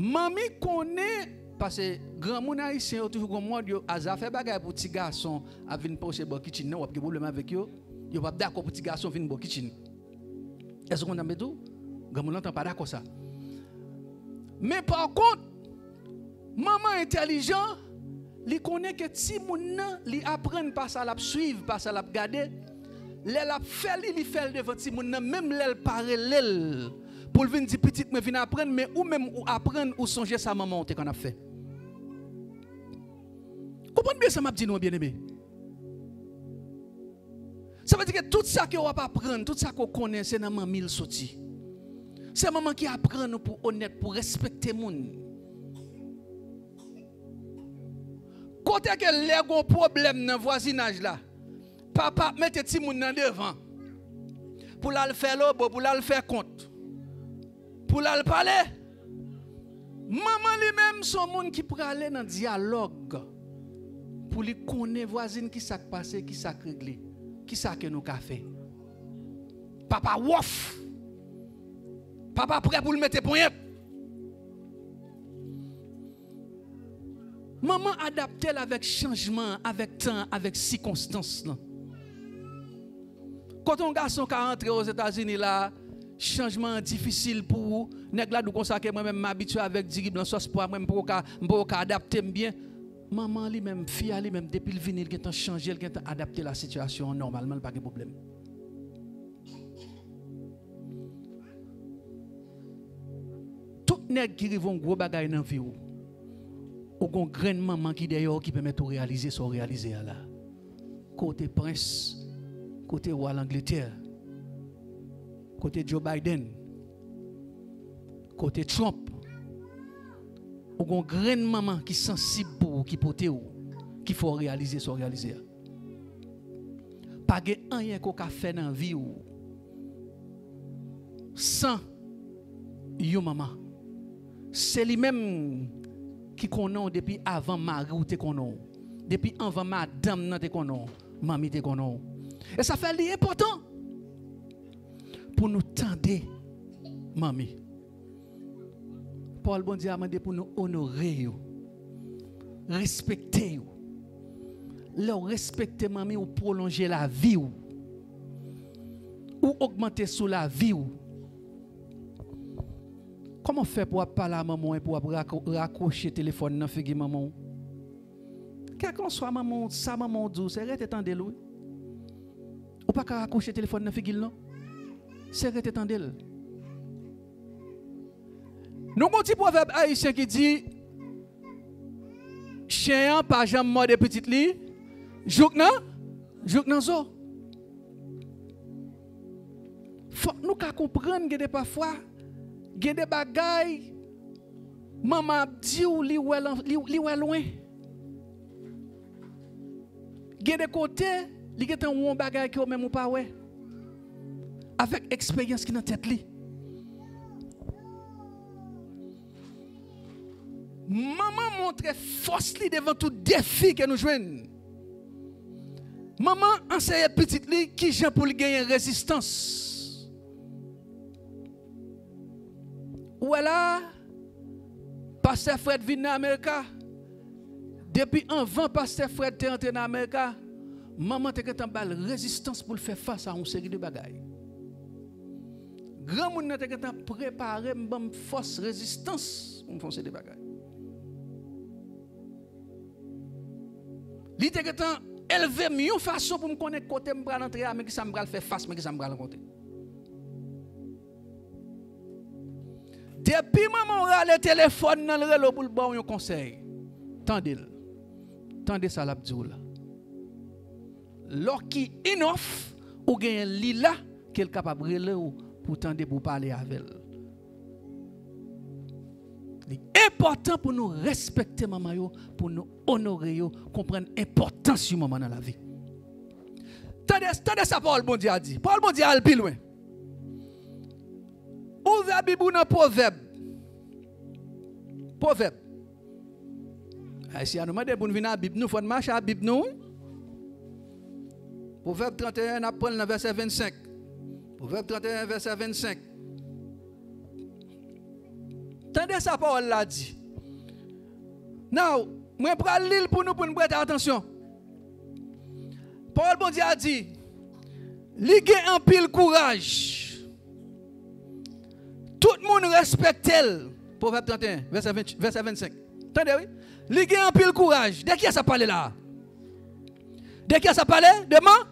Manmi konnen, paske granmoun ayisyen yo toujou gon mòd yo, a zafè bagay pou ti gason ap vin poze bò kitchen nan, w ap gen pwoblèm avèk yo. Yo p ap dakò pou ti gason vin bò kitchen. Èske w konprann sa m vle di w? Granmoun nan pa dakò sa. Men pa kont, manman entèlijan, li konnen ke timoun nan, li aprann pa sa l ap swiv, pa sa l ap gade. Lè l ap fè li, li fè l devan timoun nan, menm lè l pa rele l pou l vin di, "Pitit mwen, vin aprann," men ou menm ou aprann, ou sonje sa manman w te konn ap fè. Konprann byen sa m ap di nou an, byeneme. Sa vle di ke tout sa ke w ap aprann, tout sa ke w konnen, se nan manmi l soti. Se manman ki aprann ou pou onèt, pou respekte moun. Kote ke lè gon pwoblèm nan vwazinaj la, papa ap mete timoun nan devan pou l al fè lobo, pou l al fè kont, pou l al pale. Manman li menm se yon moun ki prale nan dyalòg pou li konnen vwazin ki sa k pase, ki sa k regle, ki sa ke nou ka fè. Papa wòf. Papa prè pou l mete ponyèt. Manman adapte l avèk chanjman, avèk tan, avèk sikonstans lan. Kote yon gason ka antre Ozetazini la, chanjman an difisil pou ou. Nèg la di w konsa ke mwen menm m abitye avèk diri blan sòs pwa, mwen m poko ka, m poko ka adapte m byen. Manman li menm, fi a li menm, depi l vini, l gentan chanje, l gentan adapte l a sitiyasyon an nòmalman, l pa gen pwoblèm. Tout nèg ki rive yon gwo bagay nan vi w, ou gon grenn manman ki dèyè w ki pèmèt ou reyalize sa w reyalize a la. Kote prens, kote wa Langletè, kote Joe Biden, kote Trump, ou gon grenn manman ki sansib pou ou, ki pote w, ki fè w reyalize sa w reyalize a. Pa gen anyen ke w ka fè nan vi w san yon manman. Se li menm ki konnen w depi avan mari w te konnen w, depi anvan madanm nan te konnen w, manmi te konnen w. E sa fè li enpòtan pou nou tande manmi. Pawòl Bondye a mande pou nou onore yo, respekte yo. Lè w respekte manmi, ou pwolonje lavi w. Ou ogmante sou lavi w. Kòman w fè pou w ap pale a manman w epi w ap rako-, rakwoche telefòn nan figi manman w? Kèlkanswa manman w, sa manman w di w, se rete tande l, wi. Ou pa ka rakwoche telefòn nan figi l, non. Se rete tande l. Nou gon ti pwovèb ayisyen ki di, chen an pa janm mòde pitit li jouk nan, jouk nan zo. Fòk nou ka konprann gen de pafwa, gen de bagay, manman ap di w, li wè lan-, li, li wè lwen. Gen de kote, li gentan wè yon bagay ke w menm ou pa wè. Avèk eksperyans ki nan tèt li. Manman montre fòs li devan tout defi ke nou jwenn. Manman anseye pitit li kijan pou l genyen rezistans. Ou wè la, pastè Fred vin nan Amerika. Depi anvan pastè Fred te antre nan Amerika, manman te gentan ba l rezistans pou l fè fas a yon seri de bagay. Granmoun nan te gentan prepare m, ban m fòs, rezistans pou m fè yon seri de bagay. Li te gentan elve m yon fason pou m konnen kote m pral antre a, men kisa m pral fè fas, men kisa m pral rankontre. Depi manman w rale telefòn nan, l rele w pou l ba w yon konsèy, tande l. Tande sa l ap di w la. Lucky enough, ou genyen li la, ke l kapab rele w pou w tande, pou w pale avè l. Li enpòtan pou nou respekte manman yo, pou nou onore yo, konprann enpòtans yon manman nan lavi. Tande, tande sa pawòl Bondye a di. Pawòl Bondye a al pi lwen. Ouvè Bib ou nan Pwovèb. Pwovèb. Ayisyen an, nou mande pou n vin a Bib nou, fò n mache a Bib nou, wi. Pwovèb trannteyen, n ap pran l nan vèsè vennsenk. Pwovèb trannteyen, vèsè vennsenk. Tande sa pawòl la di. Now, mwen pral li l pou nou, pou n prete atansyon. Pawòl Bondye a di, li gen anpil kouraj. Tout moun respekte l. Pwovèb trannteyen, vèsè ven, vèsè vennsenk. Tande, wi. Li gen anpil kouraj. De kiyès ap pale la? De kiyès ap pale? De man?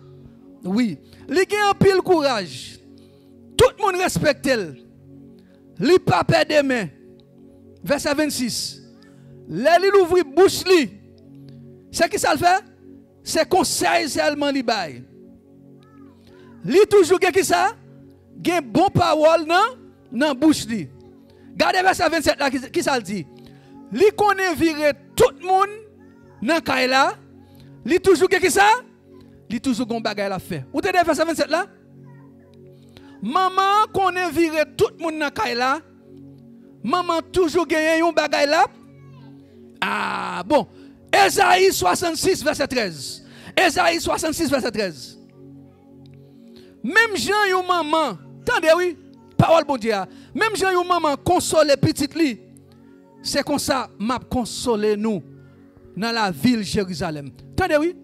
Wi. Li gen anpil kouraj. Tout moun respekte l. Li pa pè demen. Vèsè vennsis. Lè li louvri bouch li, se ki sa l fè? Se konsèy sèlman li bay. Li toujou gen ki sa? Gen bon pawòl nan, nan bouch li. Gade vèsè vennsèt la, ki, ki sa l di? Li konnen vire tout moun nan kay la. Li toujou gen ki sa? Li toujou gen yon bagay l ap fè. Ou tande vèsè vennsèt la? Manman an konnen vire tout moun nan kay la. Manman an toujou genyen yon bagay l ap. Ah, bon. Ezayi swasannsis, vèsè trèz. Ezayi swasannsis, vèsè trèz. Menm jan yon manman, tande wi, pawòl Bondye a, menm jan yon manman konsole pitit li, se konsa m ap konsole nou nan lavil Jerizalèm. Tande wi.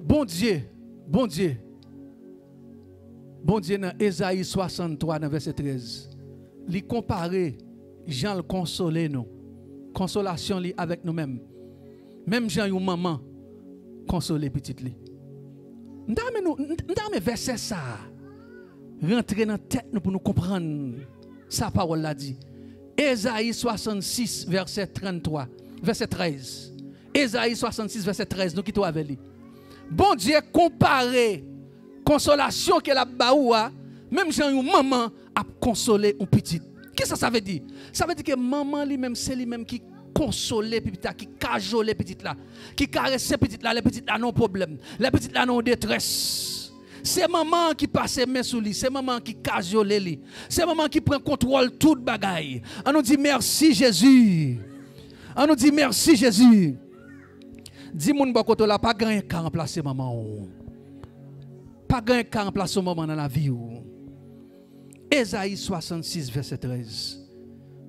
Bondye, Bondye, Bondye nan Ezayi swasanntwa nan vèsè trèz, li konpare jan l konsole nou, konsolasyon li avèk nou menm, menm jan yon manman konsole pitit li. M ta renmen nou, m ta renmen vèsè sa a rantre nan tèt nou pou nou konprann sa pawòl la di. Ezayi swasann sis, vèsè tranntwa, vèsè trèz. Ezayi swasann sis, vèsè trèz, nou kite w avè li. Bondye konpare konsolasyon ke l ap ba ou a, menm jan yon manman ap konsole yon pitit. Kisa sa vle di? Sa vle di ke manman li menm, se li menm ki konsole pitit la, ki kajole pitit la, ki karese pitit la, lè pitit la nan yon pwoblèm, lè pitit la nan yon detrès. Se manman an ki pase men sou li, se manman an ki kajole li, se manman an ki pran kontwòl tout bagay. Ann nou di, mèsi, Jezi. Ann nou di, mèsi, Jezi. Di moun bò kote w la, pa gen anyen k ka ranplase manman w. Pa gen anyen k ka ranplase yon manman nan lavi w. Ezayi swasann sis, vèsè trèz.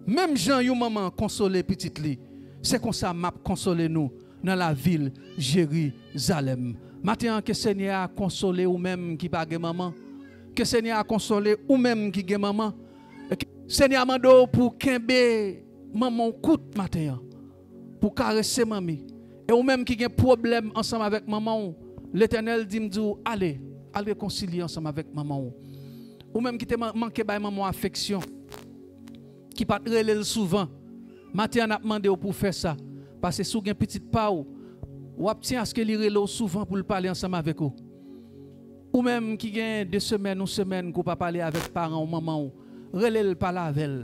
Menm jan yon manman konsole pitit li, se konsa m ap konsole nou nan lavil Jerizalèm. Maten an, ke Senyè a konsole ou menm ki pa gen manman. Ke Senyè a konsole ou menm ki gen manman. E ke Senyè a mande w pou w kenbe manman w kout maten an, pou w karese manmi. E ou menm ki gen pwoblèm ansanm avèk manman w, Letènèl di m di w, ale, al rekonsilye ansanm avèk manman w. Ou menm ki te man-, manke bay manman w afeksyon, ki pa t rele l souvan, maten an n ap mande w pou w fè sa. Paske si w gen pitit pa w, w ap tyen aske li rele w souvan pou l pale ansanm avèk ou. Ou menm ki gen de semèn, yon semèn ke w pa pale avèk paran w, manman w, rele l, pale avè l.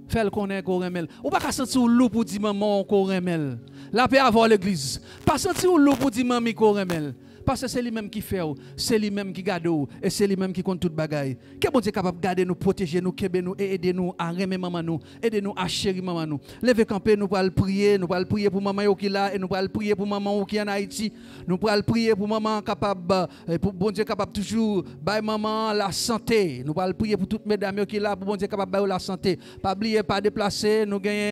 Fè l konnen ke w renmen l. Ou pa ka santi w lou pou w di manman w ke w renmen l. Lapè avè w, legliz. Pa santi w lou pou w di manmi ke w renmen l. Paske se li menm ki fè w, se li menm ki gade w, e se li menm ki konn tout bagay. Ke Bondye kapab gade nou, pwoteje nou, kenbe nou e ede nou a renmen manman nou, ede nou a cheri manman nou. Leve kanpe, nou pral priye, nou pral priye pou manman yo ki la, e nou pral priye pou manman w ki ann Ayiti. Nou pral priye pou manman an kapab, e pou Bondye kapab toujou bay manman an lasante. Nou pral priye pou tout medam yo ki la, pou Bondye kapab ba yo lasante. Pa bliye, pa deplase, nou genyen